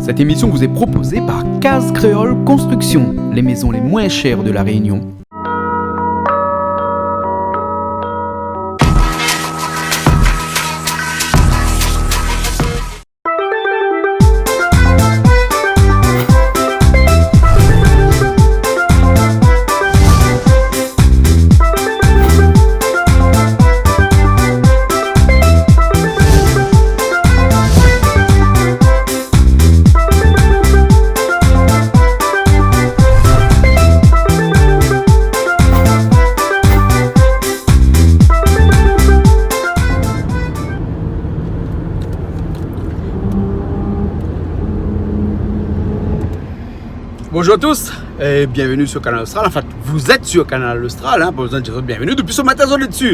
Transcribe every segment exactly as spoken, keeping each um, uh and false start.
Cette émission vous est proposée par Case Créole Construction, les maisons les moins chères de La Réunion. Bonjour à tous et bienvenue sur Kanal Austral. Enfin, vous êtes sur Kanal Austral, hein, pa bezoin dir bienvenue. Dopi se matin, zot lé dsi.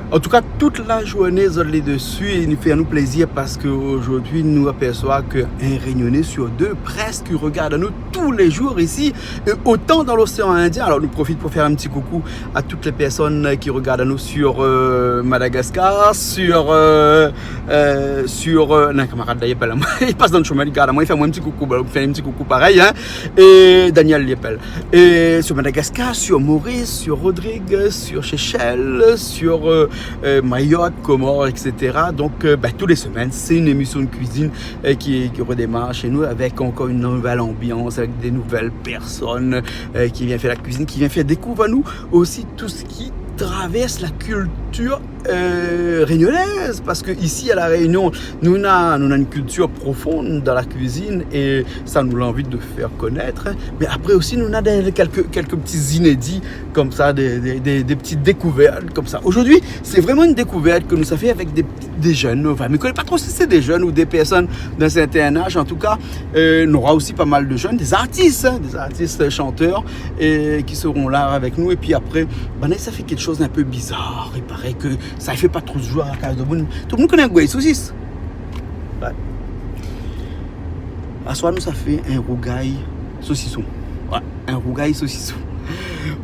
An tou ka, tout la zourné, zot lé dsi, é i fé anou plézir parske zordi nou apèrsoi ke in Rényoné sur dé prèsk i rogard anou tou lé zour isi, é otan dan l'Océan Indien. Alor, nou profit pou fé in ti koukou à toutes les personnes qui regardent anou sur, euh, Madagascar, sur, euh, euh, sur, euh, non, kamarad la, li apèl amoin. Li pas dan le shomin, li gard amoin, li fé amoin in ti koukou, ba, fé in ti koukou parèy, hein. É Daniel, li apèl. É sur Madagascar, sur Maurice, sur Rodrigues, sur Seychelles, sur, euh, euh, Mayotte, Comores, et cetera. Donc, euh, bah, tous les semaines, c'est une émission de cuisine, euh, qui, qui redémarre chez nous avec encore une nouvelle ambiance, avec des nouvelles personnes, euh, qui viennent faire la cuisine, qui viennent faire découvrir à nous aussi tout ce qui traverse la culture, euh, réunionnaise, parce que ici à La Réunion, nou na, nou na une culture profonde dans la cuisine et ça, nou na envie de faire connaître. Mais après aussi, nou na des, quelques, quelques petits inédits comme ça, des, des, des, des petites découvertes comme ça. Aujourd'hui, c'est vraiment une découverte que nou sa fé avec des, des jeunes. Enfin, mi koné pa tro si sé des jeunes ou des personnes d'un certain âge. En tout cas, euh, nou nora aussi pas mal de jeunes, des artistes, hein, des artistes, euh, chanteurs, et qui seront là avec nous. Et puis après, ben, sa fé quelque chose d'un peu bizarre. Il paraît que sa i fé pa tro zour a la kaz de moun. Tout le moun i koné in rougay sosis. Ouais. Aswar, nou sa fé in rougay sosison. Ouais, in rougay sosison.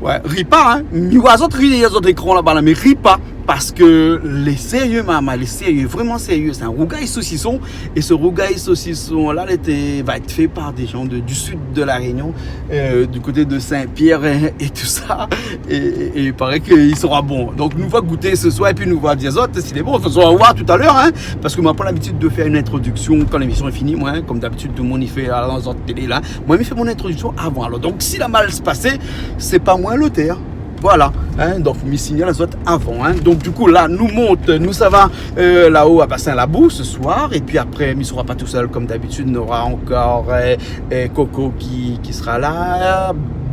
Ouais, ri pa, hein. Mi oi azot ri dèrièr zot ékran laba la, mé ri pa. Parske lé sérié, mama, lé sérié, vréman sérié. Sé in rougay sosison. É se rougay sosison la, li té, va èt fé par des gens de, du sud de La Réunion, euh, du côté de Saint-Pierre et, et tout ça. É, é, é i paré ke li sera bon. Donk, nou va gouté se soir épi nou va dir azot si lé bon. Anfin, nou va oir talèr, hein, parske moin la pa labitid de fé in introdiksion kan lémision lé fini, moin, hein, kom dabitid, tout le moun i fé a la, dan zot télé la. Moin, mi fé mon introdiksion avan. Alor, donk, si la mal pasé, sé pa moin lotèr. Voilà, hein, donk mi signal azot avan, hein. Donk, du kou, la, nou mont, nou sava, euh, la-o a Bassin Labou se soir, épi apré, mi sera pa tousèl, kom dabitid, nou nora ankor, euh, euh, Coco ki, ki sera la,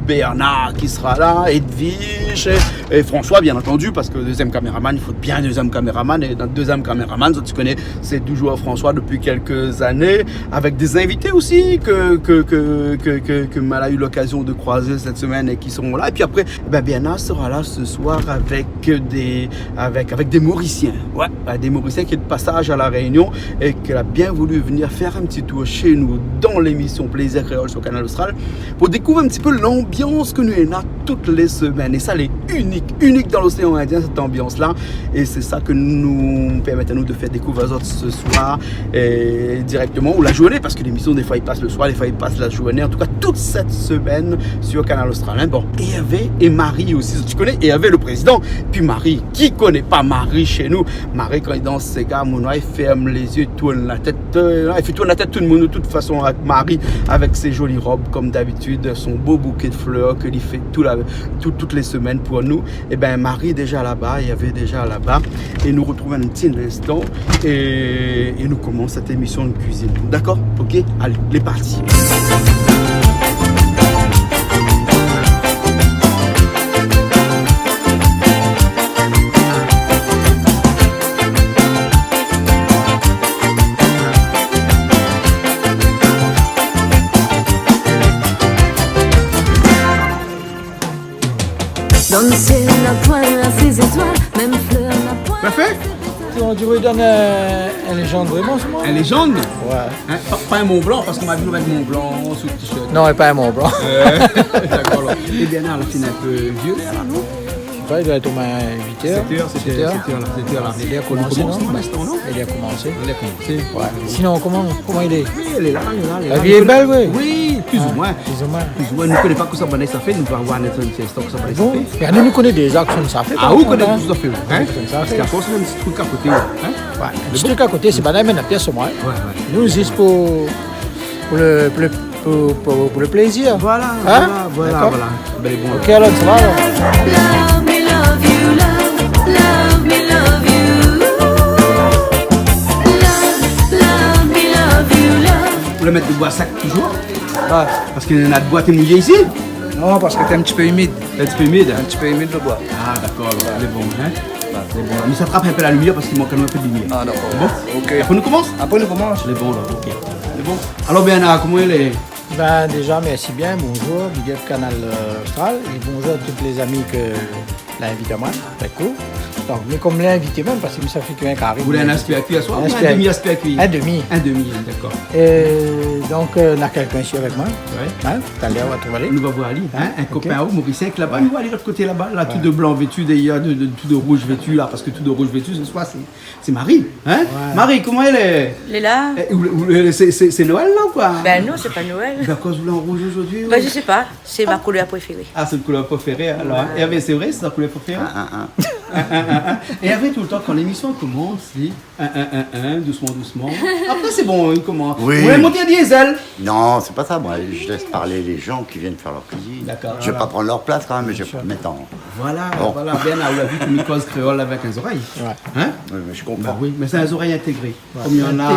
Bernard ki sera la, Edwige, é, é François, bien entendu, parske le deuxième caméraman, i fo bien un deuxième caméraman, é dan le deuxième caméraman, zot i koné, sé toujours François depuis quelques années, avec des invités aussi que, que, que, que, que, que moin la eu l'occasion de croiser cette semaine et qui seront là. Et puis après, eh ben, Bernard sera là ce soir avec des, avec, avec des Mauriciens. Ouais, bah, des Mauriciens qui est de passage à La Réunion et qui a bien voulu venir faire un petit tour chez nous dans l'émission Plaisir Créole sur Kanal Austral pour découvrir un petit peu l'ambiance ke nou néna toutes les semaines. É sa, lé inik, inik dan l'Océan Indien, cette ambiance-là. É sé sa ke nou pèrmèt anou de fé dékouvèr azot se soir, é dirèkteman, ou la zourné, parske lémision, défoi, i pas le soir, défoi, i pas la zourné. En tout cas, toute cette semaine sur Kanal Austral, hein. Bon, Hervé et Marie aussi. Zot i koné Hervé, le président, pi Marie, ki koné pa Marie chez nous ? Marie, kan li dans séga, mon, i fèrm lé zié, i tourn la tèt, euh, i fé tourn la tèt tout le moun. De toute façon, avec Marie, avec ses jolies robes, comme d'habitude, son beau bouquet de fleurs que li fé tout la, tout, toutes les semaines pour nous. Eh ben, Marie déjà là-bas, Hervé déjà là-bas. Et nous retrouvons un petit instant et, et nous commençons cette émission de cuisine. D'accord ? Ok ? Allez, lé parti. Dan le sièl, na poin asé zétoil, mèm flèr na poin. Parfait. On dirait dans un, un légende, vraiment, ce moment. Un légende ? Ouais. Hein, pas, pas un Mont Blanc, parce qu'on m'a vu avec Mont Blanc sous le t-shirt. Non, et pas un Mont Blanc. Euh, d'accord, alors. Eh bien, là, c'est un peu vieux, là, non ? Ouais, i doi èt omoin huit heures. Sept heures, sept heures, sept heures, là, sept heures, là. Lé bien komansé, non ? Lé bien komansé. Ouais. Sinon, koman, koman i lé ? Oui, lé la, lé la, lé la. La vi lé bèl, oui. Oui, plis ou moin. Plis ou moin. Plis ou moin. Nou koné pa kosa banna i sa fé, nou va voir dan in ti instan kosa banna i sa fé. Bon. É nou, nou koné déza kosa sa fé, hein ? Parske akoz, in ti trik a koté, hein ? Ouais, in ti trik a koté, sé banna i amenn la pièce au moins, hein. Ouais, ouais. Nou, zis pou, pou le, pou le, pou, pou, pou le plézir. Voilà, voilà, voilà. Hein ? D'accord ? Bin, bon. Ok, alor, sa va, alor ? Love me, love you, love. Love, love me, love you, love. Love, love me, love you, love. Ou lé mèt de boi sèk toujour ? Ouais. Parske néna de boi té mouyé isi ? Non, parske té in ti pé imid. In ti pé imid, hein ? In ti pé imid, le boi. Ah, d'accord, alor, lé bon, hein ? Lé bon. Mé sa trap in pé la limièr parske i mank in pé de limièr. Ah, d'accord. Bon. Ok. Apré nou komans ? Apré nou komans. Lé bon, la, ok. Lé bon. Alor, Bernard, koman i lé ? Bin, déza, mèrsi bien. Bonjour, big up Kanal, euh, Austral. É bonjour à tous les amis ke la invité amoin, dakor. Donk, mé kom la invité mèm, parske mi sa fé ke in kari. Ou lé in aspirkui aswar, ou in demi aspirkui ? In demi. In demi, dakor. É donk, euh, na kèlkin isi avèk moin. Ouais. Hein, talèr, nou va trouv ali. Nou va voir ali, hein, in kopin aou, morisien, ki laba, nou va alé lot koté laba, la, tout de blan vétu, dèrièr, de, de, tout de rouj vétu, la, parske tout de rouj vétu, se soir, sé, sé Marie, hein ? Ouais. Marie, koman i lé ? Lé la. Eh, ou, ou, euh, sé, sé, sé Noël, la, ou koi ? Bin non, sé pa Noël. Bin, akoz ou lé an rouj zordi, ou ? Bin, mi koné pa. Sé mon koulèr préféré. Ah, sé out koulèr préféré, alor, hein. Ouais. Hervé, sé vré, sé out koulèr préféré ? In, in, in. In, in, in, in. É Hervé, toultan, kan lémision i komans, li, in, in, in, in, dousman, dousman. Apré, sé bon, li komans. Oui. Ou lé monté a diézèl ? Non, sé pa sa, moin. Mi lès parl bann moun i vien fé lèr kuizine. D'accord. Mi sa pa pran lèr plas kan mèm, mé mi sa mèt an... Voilà, voilà. Bon. Bernard, ou la vi ke mi koz kréol avèk in zorèy. Ouais. Hein ? Oui, mé mi konpran. Bin oui, mé sé in zorèy intégré. Ouais. Kom néna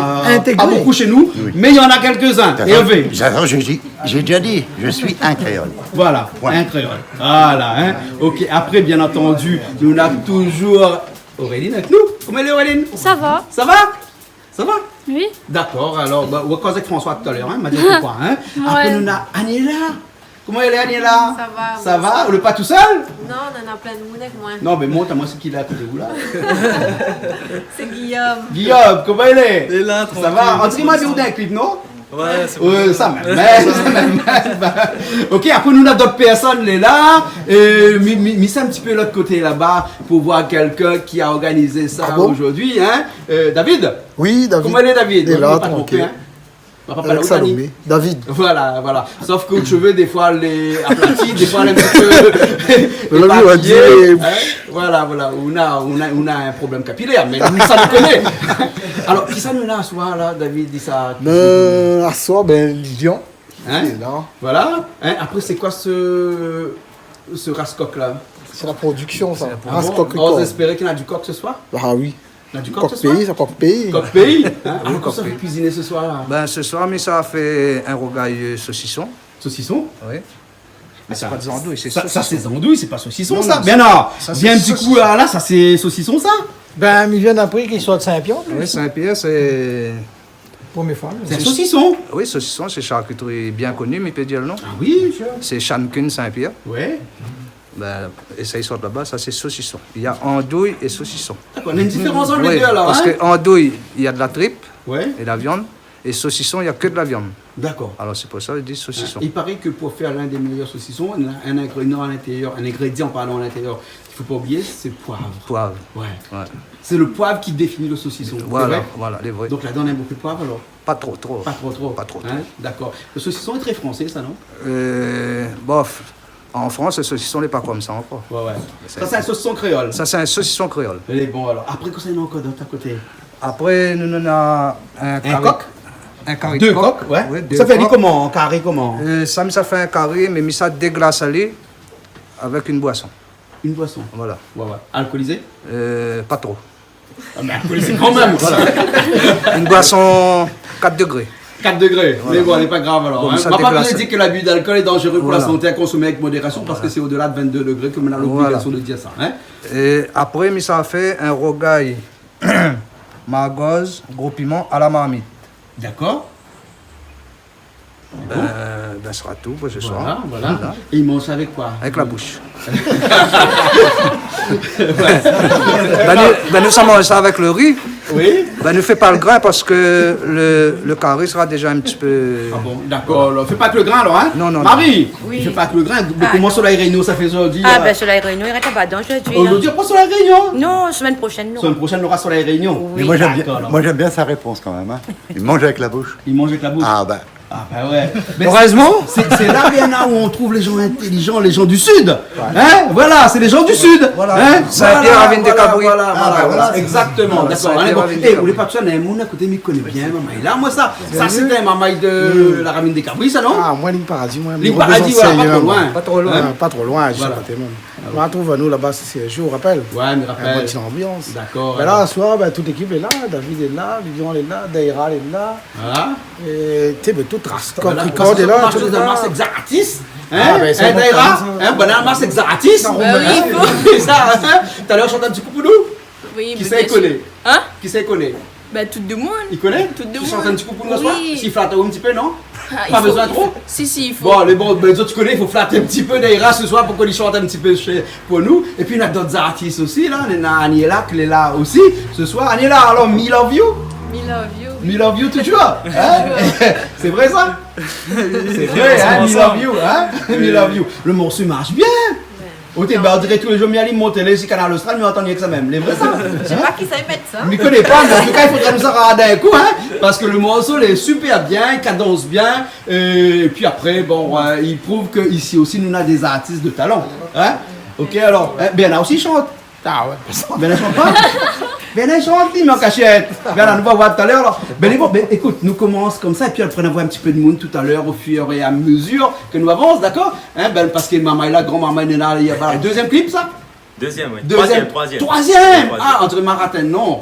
pa bonpé shé nou, mé néna kèlkzin. Tout à fait. Hervé. Tout à fait, j'ai dit, j'ai déjà dit, je suis un créole. Voilà, point. Un créole. Voilà, hein. Ok, apré, bien antandu, nou na toujour Auréline avèk nou. Koman i lé, Auréline ? Sa va. Sa va ? Sa va ? Oui. Dakor, alor, bin, ou va koz avèk François talèr, hein, ma di aou koi, hein. Ouais. Apré, nou na Aniela. Koman i lé, Aniela ? Sa va, bonsoir. Ou lé pa tousèl ? Non, nou na plin moun avèk moin. Non, mé mont amoin sak lé a koté ou, la. Sé Guillaume. Guillaume, koman i lé ? Lé la, trankil. Sa va ? An tou ka, ma di ou dan in klip, non ? Ouais, sé vré. Ouais, sa mèm, sa mèm. Ok, apré, nou na dot pèrsone, lé la. Euh, mi, mi, mi sa in ti pé lot koté laba pou voir kèlkin ki la organiz sa zordi, hein. Ah bon ? Euh, David ? Oui, David. Koman i lé, David ? Lé la, trankil. Ou lé pa tronpé, hein ? Avèk Salomé. David. Voilà, voilà. Sof ke out shové, défoi, lé aplati, défoi, lé in ti pé épatiyé, hein. Voilà, voilà. Ou na, ou na, ou na in problèm kapilèr, mé nou, sa nou koné. Alor, kisa nou na aswar, la, David, di sa ? Bin, aswar, bin, Lilian. Hein ? Lé la. Voilà. Hein, apré, sé koi se, se raskok, la ? Sé la prodiksion, sa. Ah bon ? Raskok Record. Oz èspéré ke néna du kok se soir ? Ah oui. Na du kok se soir ? Kok péi, sa, kok péi. Kok péi, hein ? Oui, kok péi. Alor, kosa ou sa kuiziné se soir, la ? Bin, se soir, mi sa fé in rougay, euh, sosison. Sosison ? Oui. Mé sa, sé pa dé zandouy, sé sosison. Sa, sa, sé zandouy, sé pa sosison, sa. Non, non, sa, sa, sé sosison. Bien, non. Bien, di kou, la, la, sa, sé sosison, sa. Bin, mi vien aprann ke i sort Sin-Pièr, an plis. Oui, Sin-Pièr, sé... Promié foi, oui. Sé in sosison. Oui, sosison, sé sharkitri bien koni, mi pé dir le non. Ah oui ? Bien sûr. Sé Shankin Sin-Pièr. Ouais. Bin, é sa i sort laba, sa sé sosison. Néna andouy é sosison. D'accord, néna in diférans ant lé dé, alor, hein ? Oui, parske andouy, néna de la trip, ouais, é la viann, é sosison, néna ke de la viann. D'accord. Alor, sé pou sa i di sosison. Hein, il paraît que pour faire l'un des meilleurs saucissons, néna in ingrédian a l'intérieur, in ingrédian, pardon, a l'intérieur, i fo pa oublié, sé poiv. Poiv. Ouais. Ouais. C'est le poivre qui définit le saucisson, c'est vrai ? Voilà, voilà, lé vré. Donc ladan, néna bonpé poiv, alor ? Pa tro, tro. Pa tro, tro. Pa tro, tro. Hein ? D'accord. Le saucisson est très français, ça, non ? Euh, bof. An Frans, le sosison lé pa konmsa ankor. Ouais, ouais. Sa, sé in sosison kréol. Sa, sé in sosison kréol. Lé bon, alor. Apré, kosa néna ankor dot a koté ? Apré, nou, nou na in kari. In kok ? In kari de kok. Dé kok, ouais. Oui, dé kok. Sa i fé koman, an kari koman ? Euh, sa, mi sa fé in kari, mé mi sa déglas ali avèk in boison. In boison ? Voilà. Ouais, ouais. Alkolizé ? Euh, pa tro. Ah, mé alkolizé kan mèm. Voilà. In boison kat dégré. Kat dégré. Voilà. Mé bon, lé pa grav alor, hein. Bon, sa déglas. Ma pa di ke l'abus d'alcool est dangereux pour la santé, à consommer avec modération, parske sé au-delà de vingt-deux degrés ke nou na l'obligation de dir sa, hein. Voilà. É apré, mi sa fé in rougay margoz, gro piman a la marmit. D'accord. Bon. Bin, bin, sera tout pou se soir. Voilà, voilà. Voilà. É i manz sa avèk koi ? Avèk la boush. Ouais. Bin, nou, bin, nou sa manz sa avèk le ri. Oui. Ben, ne fais pas le grain parce que le, le carré sera déjà un petit peu... Ah bon, d'accord. Alors, fais pas que le grain, alors, hein ? Non, non, non. Marie, fais pas que le grain. Mais comment ça, la réunion, ça fait aujourd'hui, là ? Ah, ben, sur la réunion, il reste pas dans aujourd'hui, là. Aujourd'hui, pas sur la réunion. Non, semaine prochaine, non. Semaine prochaine, on aura sur la réunion. Oui. Mais moi, j'aime bien, moi, j'aime bien sa réponse quand même, hein. Il mange avec la bouche. Il mange avec la bouche. Ah, ben, Ah, ben ouais. Mais heureusement. C'est, c'est là, bien là, où on trouve les gens intelligents, les gens du Sud. Hein ? Voilà, c'est les gens du Sud. Voilà. Hein ? Saint-Pierre, Ravine des Cabris. Voilà, voilà, voilà. Ah, ben voilà, c'est ça. Exactement. D'accord. Allez, bon. Saint-Pierre, Ravine des Cabris. Eh, ou lé pa tousèl, hein, mon a koté, mi koné bien, marmay la. Moi, ça, c'est un marmay de la Ravine des Cabris, ça, non ? Ah, moi, Ligne Paradis, moi. Ligne Paradis, voilà, pas trop loin. Hein ? Pas trop loin, pas trop loin, juste à côté même. Voilà. On va trouver nous là-bas, si c'est un jour, rappelle. Ouais, mais rappelle. Un bon petit ambiance. D'accord, alors. Ben là, ce soir, ben, toute l'équipe est là. David est là, Vivian est là, Daïra est là. Voilà. É té, ben, tout ras-, Coq Record lé la, tout lé la. Mars Exartis, hein ? Ah, ben, sé bon, Daïra, hein, bon, Mars Exartis. Sa i fo. Sa, hein ? Talèr, shant in ti kou pou nou. Oui, bien sûr. Kisa i koné ? Hein ? Kisa i koné ? Ben, tout demoun. I koné ? Tout demoun. Ou shant in ti kou pou nou, aswar ? Oui. Si flat in ti pé, non ? Ah, pa bezoin tro ? Si, si, i fo. Bon, lé bon, ben, zot i koné, i fo flat in ti pé Daïra ce soir pou li shant in ti pé pou nou. Épi, nou na dot artis osi, la. Nou na Aniela, ki lé la osi, ce soir. Aniela, alors, mi love you. Mi love you. Mi love you toujours, hein ? Toujours. C'est vrai, ça ? C'est vrai, hein ? Mi love you, hein ? Mi love you. Le morceau i marsh bien. Ouais. Ok, ben, on dirait tous les jours, mi alim mon télé, si Kanal Austral, mi antann rienk sa mèm. Lé vré, sa ? Mi koné pa kisa i mèt sa. Mi koné pa, mais en tout cas, il faudra nous en rendre un coup, hein ? Parce que le morceau, il est super bien, il cadence bien. Et puis après, bon, euh, il prouve que ici aussi, nous, on a des artistes de talent. Hein ? Ok, alors, hein, Bernard aussi chante. Ah ouais. Bernard chante pas ? Bernard chante, li, mé an kashèt. Bernard, nou va voir talèr, alor. Ben, bon, ben, écoute, nou komans konmsa, épi apré, nou va voir in ti pé de moun talèr, au fur et à mesure que nou avans, d'accord ? Hein, ben, parske marmay la, gran marmay néna, li la, voilà. Deuxième clip, ça ? Deuxième, oui. Deuxième. Troisième, troisième. Troisième. Troisième. Ah, André Maratin, non.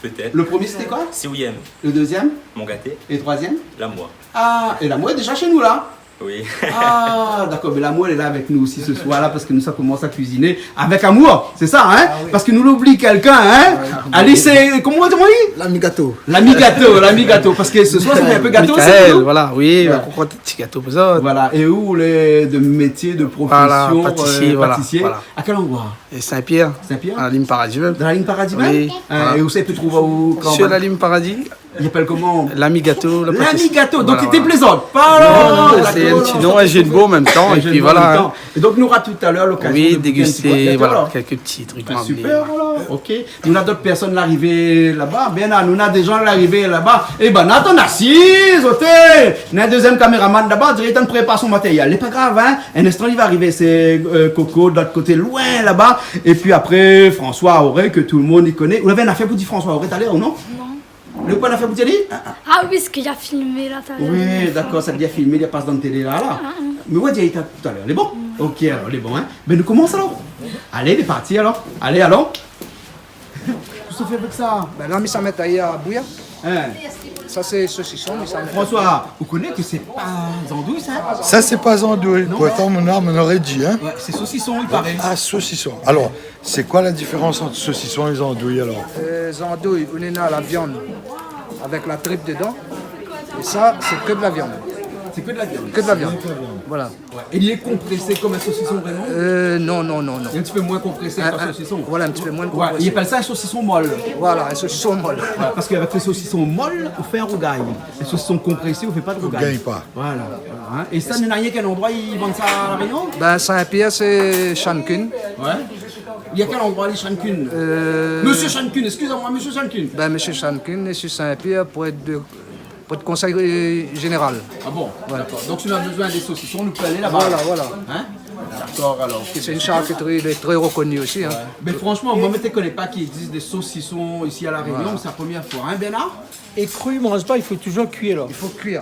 Peut-être. Le premier, c'était quoi ? Si ou yèm. Le deuxième ? Mon gaté. Et le troisième ? L'amour. Ah, et l'amour est déjà chez nous, là. Oui. Ah, d'accord, mais l'amour, elle est là avec nous aussi ce soir, là, parce que nous, ça commence à cuisiner avec amour, c'est ça, hein ? Ah oui. Parce que nou oubli quelqu'un, hein ? Ah oui. Alice, c'est, comment on dit ? L'ami gâteau. L'ami gâteau, l'ami gâteau, parce que ce soir, c'est un peu gâteau, Michael, c'est nous. Voilà, oui, on compte un petit gâteau pour ça. Voilà, et ou, les, de métier, de profession, pâtissier, euh, voilà, pâtissier. Voilà. À quel endroit ? Et Saint-Pierre. Saint-Pierre ? À la Ligne Paradis même. Dans la Ligne Paradis même ? Oui, voilà. Euh, et où ça, il peut trouver où, quand même ? Sur la Ligne Paradis. Il appelle comment ? L'ami gâteau, la pâtisserie. L'ami gâteau, donc voilà, voilà. Té plézant. Non, non, non, c'est un petit nom, un jeu de mots en même temps, et puis voilà, hein. Et donc, on aura tout à l'heure l'occasion de déguster, voilà, quelques petits trucs. Oui, déguster, voilà, quelques petits trucs. Ben, super, voilà. Ok. Nou na dot pèrsone larivé laba. Ben, nou na dé jan larivé laba. Eh ben, Nathan Narcisse, oté. Na deuxième caméraman laba, dirèk, i prépar son matériel. Lé pa grav, hein. In instan, li va arivé. Sé, euh, Coco, de l'ot koté, loin laba. Épi apré, François Auré, ke tout le moun i koné. Ou lavé in afèr pou di François Auré talèr, ou non ? Non. Lé pa in afèr pou di ali ? Ah, ah. Ah oui, parske li la filmé la, talèr. Oui, d'accord, sa li la filmé, li la pas dan télé la, la. Ah, ah. Mé ouais, di ali talèr. Lé bon ? Mm. Ok, alor, lé bon, hein. Ben, nou komans alor. Alé, lé parti alor. Alé, alon. Kosa ou fé avèk sa ? Ben, la, mi sa mèt ali a bouyir. Hein ? Sa, sé sosison, mi sa mèt. François, ou koné ke sé pa zandouy, sa ? Sa, sé pa zandouy. Non ? Pourtan, mon âme m'aurait dit, hein. Ouais, sé sosison, i paré. Ah, sosison. Alor, c'est quoi la différence entre saucisson et zandouille, alors ? Euh, zandouy, ou néna la viann avèk la trip dedan. É sa, sé ke de la viann. Sé ke de la viann. Que de la viande. Voilà. Ouais. É li lé konprésé konm in sosison, vréman ? Euh, non, non, non, non. Li lé in ti pé moin konprésé k'in sosison. Voilà, in ti pé moin konprésé. Ouais, i apèl sa in sosison mol. Voilà, in sosison mol. Ouais, parske avèk lé sosison mol, ou fé in rougay. In sosison konprésé, ou fé pa de rougay. Ou gingn pa. Voilà, voilà, hein. É sa, néna rienk in landroi i vann sa La Rényon ? Ben, Saint-Pierre, sé Shankin. Ouais. Néna kèl landroi, lé Shankin ? Euh, Monsieur Shankin, excusez-moi, Monsieur Shankin. Ben, Monsieur Shankin, é sur Saint-Pierre, pou èt de, pou èt konsèy, euh, zénéral. Ah bon ? Ouais. D'accord. Donc, si on a besoin des saucissons, nou pé alé laba. Voilà, voilà. Hein ? D'accord, alors, ok. C'est une charcuterie, elle est très reconnue aussi, hein. Ouais. Mais franchement, moi, je ne connais pas qu'il existe des saucissons ici à La Réunion, c'est la première fois. Hein, Bernard ? É kri, i manz pa, i fo toujour kui, alor. I fo kui.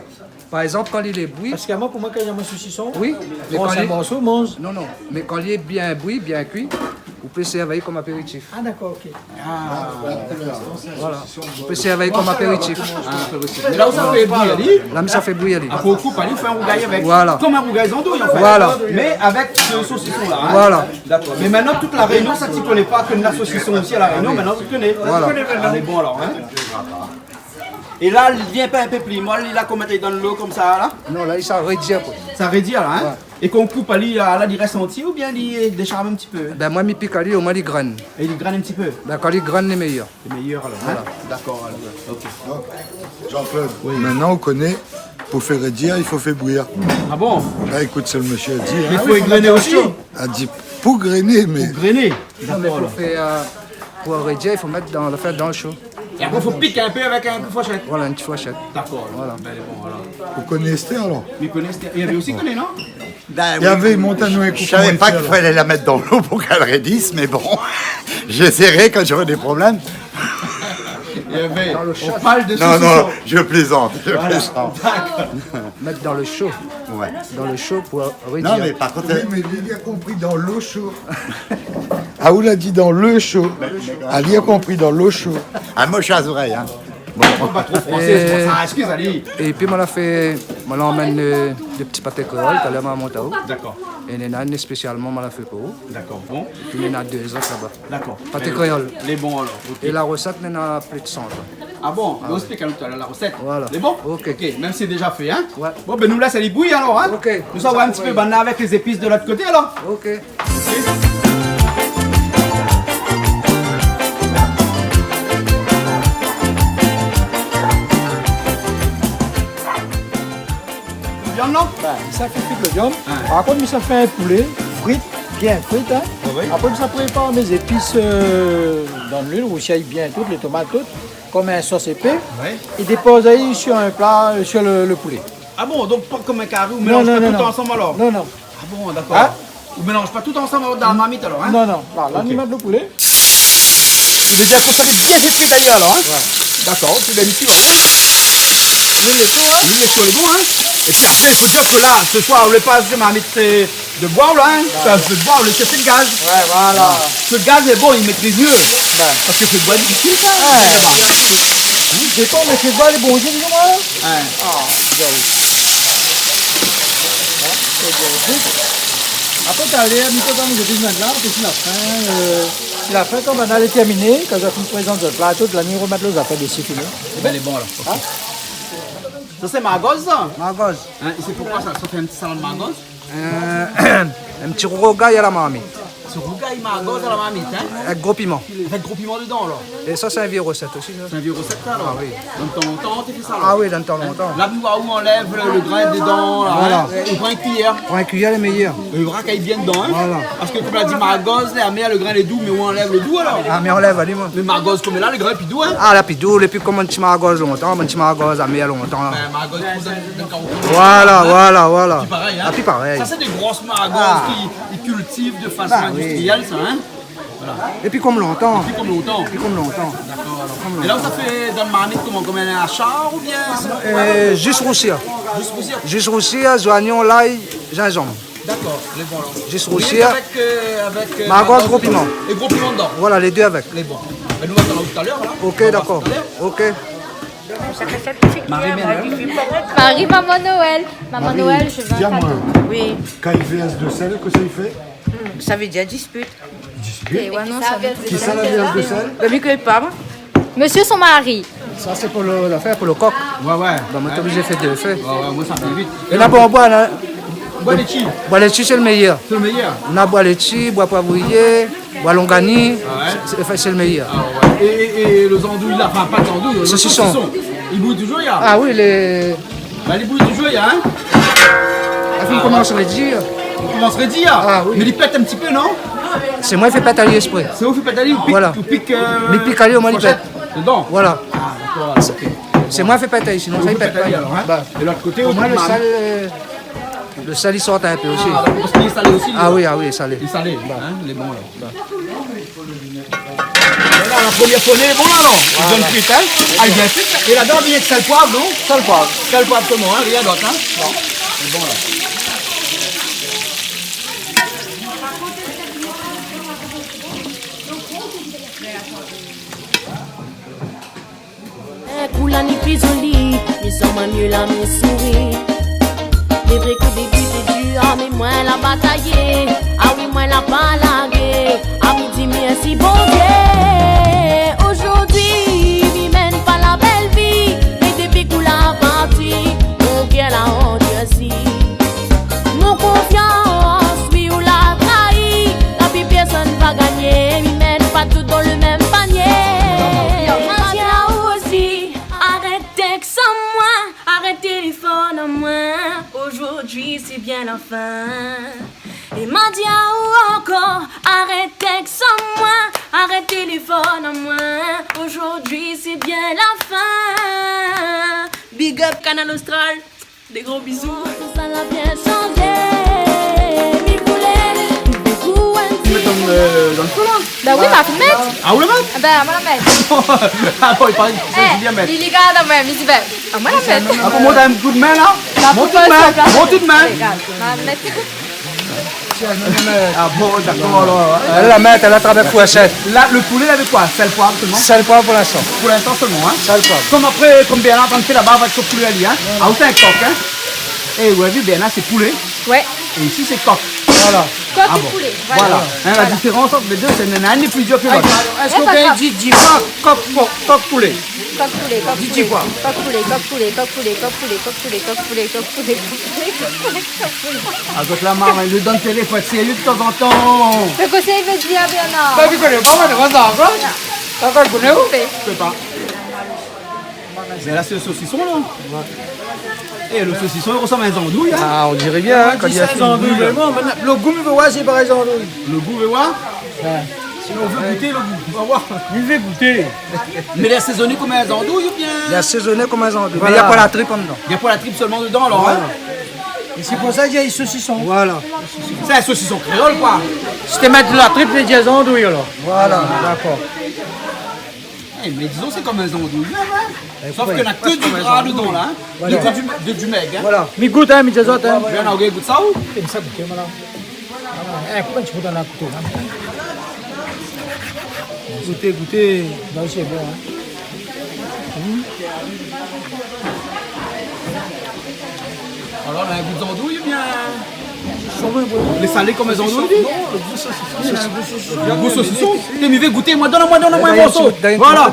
Par égzanp, kan li lé bouyi. Parske moin, pou moin, kan néna in sosison, oui, mé kan li, morso, manz. Non, non. Mé kan li lé bien bouyi, bien kui, ou pé sèrv ali konm apéritif. Ah, d'accord, ok. Ah. Voilà. Ou pé sèrv ali konm apéritif. Ah, apéritif. Mé la ou sa fé bouyi ali. La mi sa fé bouyi ali. Ah, pou koup ali, ou fé in rougay avèk. Voilà. Konm in rougay zandouy, an fèt. Voilà. Mé avèk se sosison-la, hein. Voilà. D'accord. Mé mintnan, tout La Rényon, sa, ti koné pa ke néna sosison isi a La Rényon, mintnan ou koné. Voilà. Alé, bon, alor, hein. É la, li vien pa in pé pli mol, li la konm mèt ali dan lo konmsa la ? Non, la, li sa rédi apré. Sa rédi la, in ? Ouais. É kan ou koup ali, la, li rès antié oubien li déshar in ti pé ? Bin, moin, mi pik ali, omoin, li grin. É li grin in ti pé ? Bin, kan li grin, lé méyèr. Lé méyèr alor, in ? Voilà. Dakor, alor. Ok. Donk, Jean-Claude, oui, mintnan ou koné, pou fé rédi, i fo fé bouyi. Ah bon ? Bin, ékout sak lo mésyé la di, in. Mé fo grin osi. La di pou griné, mé... Pou griné. Non, mé pou fé, euh, pou rédi, i fo mèt dan, le fé dan lo sho. É apré, fo pik in pé avèk in fourshèt. Voilà, in ti fourshèt. Dakor. Voilà. Bin, bon, voilà. Ou koné Esther, alor ? Mi koné Esther. Navé osi koné, non ? Bin oui. Navé, mont anou in kou. Mi savé pa k'i falé la mèt dan lo pou k'èl rédis, mé bon, j'essaierai quand j'aurai des problèmes. Navé, on parle de saucisson. Non, non, je plaisante, je plaisante. Voilà. Dakor. Mèt dan lo sho. Ouais. Dan lo sho pou rédi. Non, mé par kont, oui, mé li la konpri dan lo sho. Ah, ou la di dan lo sho. Ah, li la konpri dan lo sho. Ah, moin, mi sava zorèy, in. Bon. Pa tro fransé, é, sé pou sa, eskiz, alé. Épi, moin la fé, moin la amenn, euh, dé ti paté kréol, talèr ma mont aou. Dakor. É néna inn spésialman, moin la fé pou ou. Dakor, bon. Épi néna dé zot laba. Dakor. Paté kréol. Lé bon, alor, ok. É la rosèt, néna plis de san an. Ah bon ? Ah ouais. Ou ésplik anou talèr la rosèt. Voilà. Lé bon ? Ok. Ok, mèm si sé déza fé, in ? Ouais. Bon, bin, nou lès ali bouyi alor, in ? Ok. Nou sava oir in ti pé banna avèk lé zépis de lot koté, alor. Ok. Viann, non ? Bin, mi sa fé kui lo viann. In. Par kont, mi sa fé in poulé frit, bien frit, in. Ah oui. Apré, mi sa prépar mé zépis, euh, dan luil, rousi bien tout, lé tomat, tout, konm in sos épé. Ouais. É dépoz ali sir in pla, euh, sir lo, lo poulé. Ah bon, donk pa konm in kari, ou mélanz pa tout ansanm alor ? Non, non. Ah bon, dakor. In ? Ou mélanz pa tout ansanm dan la marmit alor, in ? Non, non. La, la, ni mèt lo poulé. Dakor. Lé zépis la fé bien frit ali alor, in ? Ouais. Dakor, ok, bin, isi, in ? Luil lé sho, in ? Luil lé sho, lé bon, in ? Épi apré, i fo dir ke la, se soir, ou lé pa dan marmit, euh, de boi la, in ? Ouais. Pas de boi, ou lé sir fé de gaz. Ouais, voilà. Voilà. Lo gaz lé bon, i métriz myé. Ouais. Parske fé boi, difisil, sa. Ouais. Laba. Sé pa, mé fé boi lé bon, sé bon, in ? In. Ah, bien. Apré, talèr, mi pé pa manzé tout mèm la, parske si la fin, euh, si la fin, kan banna lé tèrminé, kan zot la fine prézant zot pla, tout, la mi romèt lo zafèr dési, fini. Ébin, lé bon alor. Ok. In ? Sa sé margoz, sa ? Margoz. In, é sé pou koi sa ? Sa fé in ti salad margoz ? Euh, in ti rougay a la marmit. Sé rougay margoz a la marmit, in ? Avèk gro piman. Avèk gro piman dedan, alor. É sa, sé in vié rosèt osi, sa. Sé in vié rosèt, sa, alor ? Ah oui. Dan tan lontan, té fé sa, alor. Ah oui, dan tan lontan. In ? La, nou va ou anlèv lo, lo grin dedan, la, in ? Voilà. Ou pran in kuiyèr. Pran in kuiyèr, lé méyèr. É ou rakay bien dedan, in ? Voilà. Parske, konm la di, margoz lé amèr, lo grin lé dou, mé ou anlèv lo dou, alor. Ah, mé anlèv, alé, moin. Mé margoz, konm la, lo grin lé pi dou, in ? Ah, la, pi dou, lé pi konm in ti margoz lontan, in ti margoz amèr lontan, la. Bin, margoz, pou sa, dan karo. Voilà, voilà, voilà. Pi parèy, in ? Ah, pi parèy. Sa, sé dé gro margoz ki, ki kiltiv de fason indistriyèl, sa, in ? Voilà. Épi konm lontan. Épi konm lontan. Épi konm lontan. Dakor, alor. Konm lontan. É la, ou sa fé dan marmit koman, konm in ashar oubien ? Euh, zis rousi. Zis rousi. Zis rousi, zoignon, lay, zinzanm. Dakor, lé bon, alor. Zis rousi. Avèk, euh, avèk, euh, margoz, gro piman. É gro piman dedan. Voilà, lé dé avèk. Lé bon. Bin, nou va atann talèr, la. Ok, dakor. Nou va talèr. Ok. Marie, Marie, Maman Noël. Maman Noël, je veux un cadeau. Marie, di amoin. Oui. Kan i vèrs de sèl, kosa i fé ? Sa vé dir dispit. Dispit ? É ouais, non, sa, kisa la vèrs de sèl ? Bin, mi koné pa, moin. Monsieur son mari. Sa, sé pou lo, la fé pou lo kok. Ouais, ouais. Bin, moin té oblizé fé dé fé. Ouais, ouais, moin sa fé vit. É la, bon, boi, la. Boi létshi. Boi létshi, sé lo méyèr. Sé lo méyèr. Na boi létshi, boi poivriyé, boi longani, ah ouais, sé, sé, sé lo méyèr. Ah ouais. É, é, é lo zandouy la, anfin, pa zandouy, lo sosison. Sosison. I bouy touzour, ya ? Ah oui, lé... Bin, i bouy touzour, ya, in ? La fine komans rédi. I komans rédi, ya ? Ah oui. Mé i pèt in ti pé, non ? Sé moin i fé pèt ali ésprè. Sé ou i fé pèt ali, ou pik, voilà, ou pik, euh, mi pik ali, omoin li pèt. Fourshèt dedan. Voilà. Ah, dakor, ok. Sé moin i fé pèt ali, sinon sa i pèt pa. Ou fé pèt ali, alor, in ? Bin, é lot koté, ou mèt marmit. Lo sèl, euh, lo sèl, i sort in pé osi. Ah, dakor, parske lé salé osi, li. Ah oui, ah oui, salé. Lé salé, in, lé bon, la. Voilà, la promièr fourné lé bon, la, non ? Voilà. Li donn kuit, in ? Ah, li vien kuit. É ladan, li mèt sèl, poiv, non ? Sèl, poiv. Sèl, poiv solman, in ? Rien d'ot, in ? Non. Lé bon, la. In kou la ni pi zoli, mi san moin myé la mi souri. Lé vré kou débi té dir, ah, mé moin la batayé. Ah oui, moin la pa largé. Ah, mi di mèrsi Bondié. Ojourdui, mi mèn pa la bèl vi. Mé Zordi sé bien la fin. É ma di aou ankor, arèt tèks amoin, arèt téléfone amoin. Zordi sé bien la fin. Big up Kanal Austral. Des gros bisous. Sa la bien shanzé, mi poulé. Ou mèt dan, euh, dan lo fé la ? Bin oui, ma fine mèt. Ah, ou la mèt ? Ah bin, moin la mèt. Ah bon, i paré sé Julien mèt. Li, li gard amoin, mi di, bin, amoin la mèt. Ah bon, mont in koudmin la. Mont tout mèt, mont tout mèt. Alé, gard, ma mèt. Ah bon, dakor, alor. Èl la mèt, èl la travèrs fourshèt. La, lo poulé, avèk koi ? Sèl, poiv solman ? Sèl, poiv pou linstan. Pou linstan solman, in ? Sèl, poiv. Konm apré, konm Bernard la fé laba, va èk son poulé ali, in ? Ah, ou sé in kok, in ? É, ou la vi, Bernard, sé poulé. Ouais. É isi, sé kok. Voilà. Kok é poulé, voilà. Ah bon. Voilà. In, la diférans ant lé dé, sé néna inn lé pli dir ke lot. Èske ou pé dir dix fois kok, kok, kok poulé ? Kok poulé, kok poulé. Dix fois. Kok poulé, kok poulé, kok poulé, kok poulé, kok poulé, kok poulé, kok poulé, kok poulé, kok poulé, kok poulé. Ah, zot la maré, in, li donn télé, fo èt sérié de tanzantan. Mé kosa i vé dir, Bernard ? Bin, mi koné pa, moin, sa, koi ? Voilà. Sa, ou koné ou ? Fé. Mi pé pa. Mé la, sé lo sosison, la. Ouais. É, lo sosison, i rosanm in zandouy, in. Ah, on diré bien, in, kan i di sa, in zandouy, mé bon, mintnan, lo gou, mi vé oir si sé parèy zandouy. Lo gou, mi vé oir ? Ouais. Si ou vé gouté lo gou, ou va oir. Mi vé gouté. Mé lé asézoné konm in zandouy oubien ? Lé asézoné konm in zandouy. Voilà. Mé na poin la trip andan. Na poin la trip solman dedan, alor, in ? Voilà. É sé pou sa i di sosison. Voilà. Sé in sosison kréol, koi. Si té mèt la trip, té di zandouy, alor. Voilà, dakor. Eh, mé dizon, sé konm in zandouy mèm, in. Sof ke na ke di gra dedan, la, in. Voilà. De, de, de, du mèg, in. Voilà. Mi gout, in, mi di azot, in. Bien, ou gout sa, ou ? Èm sa gouté, moin la. Ah, in, koup in ti bout dan la kouto, in. Gouté, gouté. Bin, sé bon, in. Alor, la, in gou zandouy, bien. Lé salé konm in zandouy, li ? Non, lo gou sosison. Lo gou sosison. Té, mi vé gouté, moin, donn amoin, donn amoin in morso. Voilà.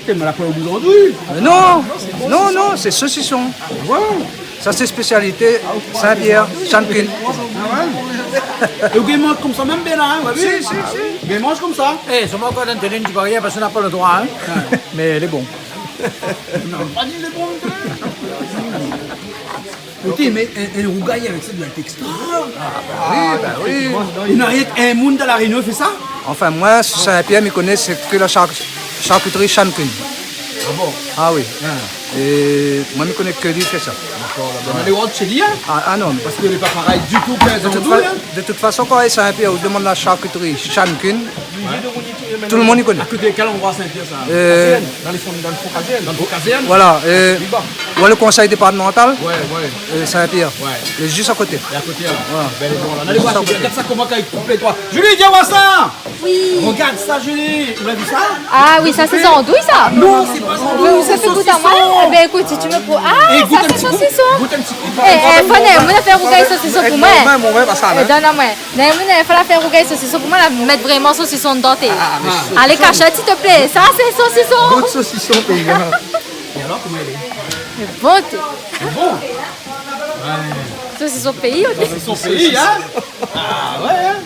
Té, mé la poin lo gou zandouy. Mé non, non, non, sé sosison. Ouais. Sa, sé spésialité Saint-Pierre, Shankin. Ah ouais ? É ou gingn manz konmsa mèm, Bernard, in, ouais, oui. Si, si, si. Ou gingn manz konmsa. Eh, solman kan ou antann in ti barièr, parske ou na pa lo droi, in. Ouais. Mé lé bon. Non, pa di lé bon. Ékout, mé in, in rougay avèk sa, sa doi èt ékstra. Ah, ba oui, ba oui. Na rienk in moun dan La Rényon i fé sa ? Anfin, moin, si Saint-Pierre, mi koné, sé ke la shar-, sharkitri Shankin. Ah bon ? Ah oui. Ah. É moin, mi koné ke li i fé sa. Dakor, la, bin, alé oir shé li, in ? Ah, ah non, mé... Parske lé pa parèy ditou k'in zandouy, in ? De tout fa-, de tout fason, kan ou ariv Saint-Pierre, ou demann la sharkitri Shankin, tout lo moun i koné. A koté kèl landroi Saint-Pierre, sa ? Euh, Kazèrn. Dan lé fon, dan lé fon kazèrn. Dan lé fon kazèrn. Voilà, euh, ou na lo konsèy départemantal, ouais, ouais, euh, Saint-Pierre. Ouais. Lé zis a koté. Lé a koté, la. Voilà. Bin, lé bon, la. Alé oir, gard sa, koman i koup lé troi. Julie, vien oir sa ! Oui. Regard sa, Julie. Ou la vi sa ? Ah oui, sa, sé zandouy, sa. Non, sé pa zandouy, sa sé sosison. Ou fé gout amoin ? Eh bin, ékout, si tu me pou-, ah, sa, sé sosison. Gout in ti kou. Eh, eh, fo néna in moun i fé rougay sosison pou moin. Moin, moin, moin, pa sa, in. Eh, donn amoin. Néna in moun i fé rougay sosison pou moin, la mèt vréman sosison dedan, té. Ah, mé sosison. Alé, kashèt, s'il te plaît. Sa, sé sosison. Gout sosison, péizan. É alor, koman i lé ? Lé bon, té. Lé bon ? Ouais. Sosison péi, OK. Sosison péi, in ? Ah ouais, in ?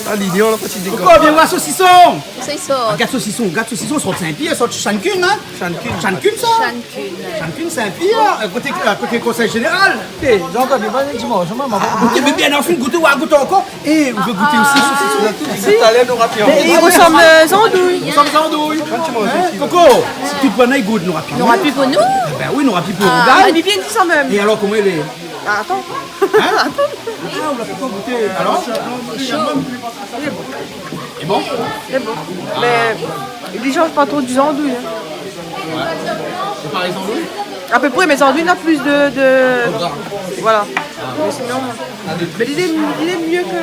Ah, Lilian, la, pa ti dékone. Koukou, vien oir sosison. Sosison. Ah, gard sosison, gard sosison, sort Saint-Pierre, sort Shankin, in ? Shankin. Shankin, sa ? Shankin. Shankin, Saint-Pierre, a koté, a koté konsèy zénéral. Eh, donk, mi vien dimansh, moin, ma... Ah, OK, mé bien, anfin, gout, ou va gout ankor. Eh, ou vé gouté osi, sosison ? Ah, ah. Si. Talèr, nou nora pi. Mé i rosanm, euh, zandouy. I rosanm zandouy. In, Koko, si tout banna i gout, nou nora pi. Nou nora pi pou nou ? Ah bin oui, nou nora pi pou rougay. Ah, mi vien di sa mèm. É alor, koman i lé ? Ah, atann. In ? Atann. Ah, ou la pankor gouté. Alor ? Lé bon. Lé bon ? Lé bon. Mé li sanz pa tro di zandouy, in. Ouais. Sé parèy zandouy ? A pé pré, mé zandouy na plis de, de... Voilà. Ah. Mé sinon, mé li lé, li lé myé ke...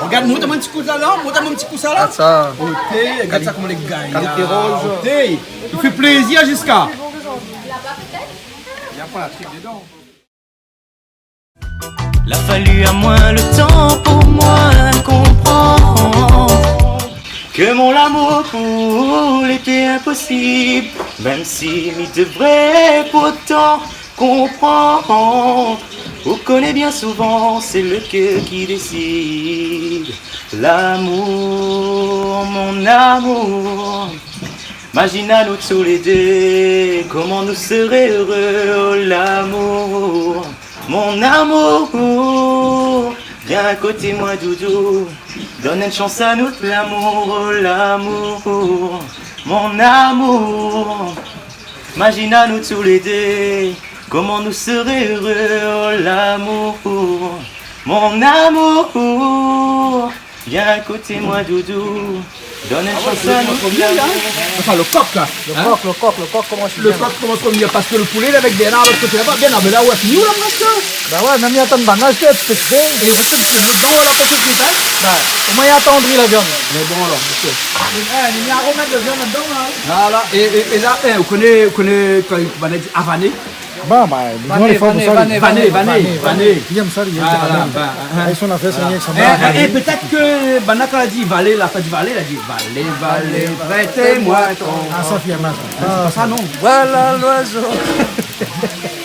Regard, mont amoin in ti kou sa la, mont amoin in ti kou sa la. Ah, sa. OK, regard sa koman lé gayar. Kan lé roz. OK. I fé plézir ziska. Na pa la trip dedan. La fali amoin lo tan pou moin konprann ke mon lamour pou ou lété inposib, mèm si mi devré pourtan konprann. Ou koné bien souvan, sé lo kèr ki désid. Lamour, mon amour, Mazine anou tou lé dé, koman nou sré éré, oh lamour, mon amour. Vien koté moin, doudou, donn in shans anou lamour, oh lamour, mon amour. Mazine anou tou lé dé, koman nou sré éré, oh lamour, mon amour. Vien koté moin, doudou, donn in shans anou lamour. Anfin, lo kok la. Lo kok, lo kok, lo kok i komans bien. Lo kok i komans bien, parske lo poulé lé avèk Bernard lot koté laba. Bernard, mé la ou la fini ou la, mon shèr ? Ba oué, mèm mi atann banna, sé in ti pé. É ou koné, lé bon, la, pétèt, in ? Oué. Omoin i atandri la viann. Mé bon, alor, OK. É, mi aromèt la viann ladan la. Voilà. É, é, é la, é, ou koné, ou koné kan banna i di avané ? Ba, ba, vané, vané, vané, vané. Li yèm sa, li yèm sa. Voilà, ba, in. Avèk son afèr, sa, li yèm sa. É, é, é pétèt ke banna kan la di valé, la pa di valé, la di valé, valé, prèt amoin ton. A, sa, li yèm sa. A, sé pa sa, non ? Voilà loizo.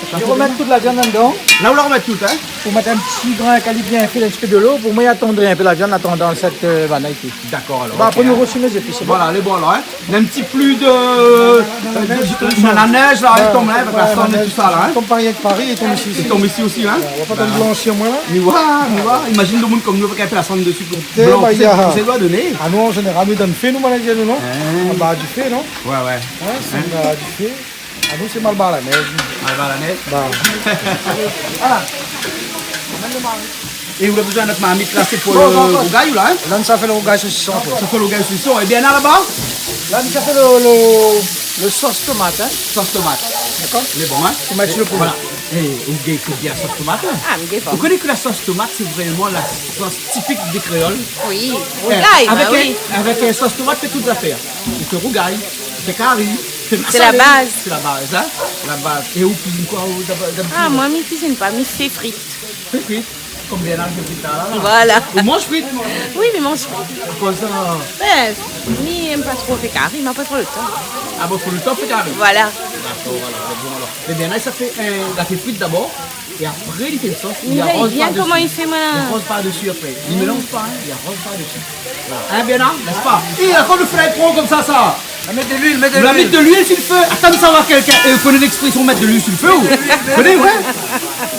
Ou aromèt tout la viann ladan. La ou la aromèt tout, in ? Ou mèt in ti grin, kan li bien fé in ti pé dolo, pou moin atandri in pé la viann, an atandan sèt, eu, banna isi. Dakor, alor, OK, in. Ba, apré nou rosir nout zépis, sé bon. Voilà, lé bon, alor, in. In ti pé de, de, de, la nèz la, i tonm la, avèk la sann é tousa la, in. Konm Pari, avèk Pari, i tonm isi. I tonm isi osi, in. Oué, ou va pa atann blanshi, moin la. Mi oi, mi oi. Imazine lo moun konm nou, avèk in pé la sann dési. Blan, sé, sé loi doné. A nou, an zénéral, nou dan lo fé, nou, banna, nou, non ? In. An ba di fé, non ? Oué, oué. In, sé an ba di fé. A nou, sé Malbar la nèz. Malbar la nèz. Ba. A. É ou la bezoin nout marmit la, sé pou lo rougay ou la, in ? La, nou sa fé lo rougay sosison, koi. Sa fé lo rougay sosison. É Bernard laba ? La, nou sa fé lo, lo, lo sos tomat, in. Sos tomat. Dakor ? Lé bon, in ? Ou mèt si lo poulé. Voilà. É, ou gingn bien sos tomat, in ? A, mi gingn pa. Ou koné ke la sos tomat, sé vréman la sos tipik dé kréol. Oui, rougay, ba oui. Avèk, avèk, eu, sos tomat, fé tout zafèr. Ou fé rougay, ou fé kari, ou fé masalé. Sé la baz. Sé la baz, in ? La baz. É ou kuizine koi, ou, d'ab-, d'abitid ? A, moin, mi kuizine pa, mi fé frit. Fé frit. Konm Bernard i fé frit la, la, la. Voilà. Ou manz frit ? Oui, mi manz frit. Akoz sa ? Bin, mi yèm pa tro fé kari, ma pa tro lo tan. A bon, fo lo tan fé kari ? Voilà. Dakor, voilà, lé bon alor. Mé Bernard, sa fé, eu, la fé frit dabor. É apré, li fé in sos, li aroz par dési. Mi vé bien koman i fé, moin. Li aroz par dési apré. Li mélanz pa, in, li aroz par dési. Voilà. In, Bernard, nèspa ? É akoz ou fé la pran konmsa, sa ? A, mèt de luil, mèt de luil. Ou la mèt de luil si lo fé. Atann, sa va kèlkin, eu, koné léksprésyon mèt de luil si lo fé, ou ? Koné, oué ?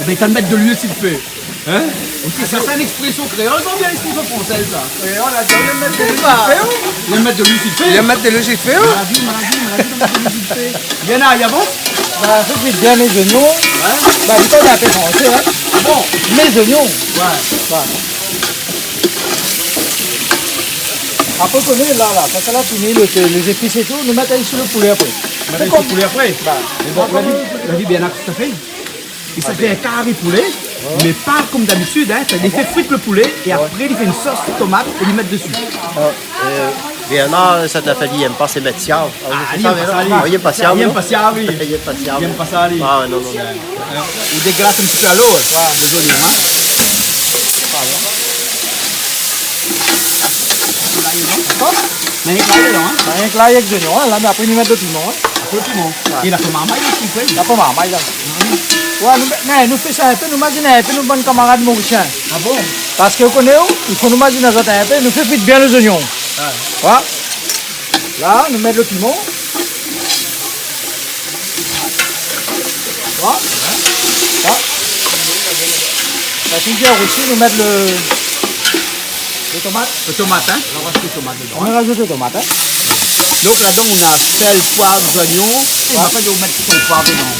Ébin, i fo mèt de luil si lo fé. In ? OK, sa, sé in éksprésyon kréol, oubien in éksprésyon fransèz, sa ? Kréol, la di, i mèt de luil si lo fé, ou ? I mèt de luil si lo fé. I mèt de luil si lo fé, ou ? Maladi, maladi, maladi, mèt de luil si lo fé. Bien, a, i avans ? Ba, fé kui bien mé zoignon. Oué. Ba, mi koné in pé fransé, in. A bon ? Mé zoignon. Oué. Ba. Apré, koné, la, la, kan sa la fini, lo, lé zépis é tout, nou mèt ali si lo poulé apré. Mèt ali si lo poulé apré ? Ba. Mé bon, ou la vi, ou la vi bien la, sa fé. É sa fé in kari poulé, mé pa konm d'abitid, in. Li fé frit lo poulé é apré li fé in sos tomat é li mèt dési. Eu, eu, Bernard, sa ta fé, li yèm pa, sé mèt siav. A, li yèm pa sa, li. A, li yèm pa siav, non ? Li yèm pa siav, li. Li yèm pa siav. Li yèm pa sa, li. A, non, non, non. Eu, ou déglas in ti pé alor, oué. Voilà, lo zoignon, in. Voilà. Dakor ? Mé rienk lay dedan, in. Mé rienk lay avèk zoignon, in. La, mé apré, nou mèt lo piman, in. Apré lo piman. Oué. É la pom marmay osi, oué. La pom marmay, la. Oué, nou, mé nou fé sa in pé, nou mazine in pé nout bann kamarad morisien. A bon ? Parske ou koné, i fo nou mazine azot in pé, nou fé frit bien lé zoignon. Oué. Oué. La, nou mèt lo piman. Oué. Oué. Sa fine bien rousi, nou mèt lo, lo tomat. Lo tomat, in ? Nou razout lo tomat dedan, in ? Nou razout lo tomat, in ? Donk, ladan, nou na sèl, poiv, zoignon. É apré, nou mèt son poiv dedan.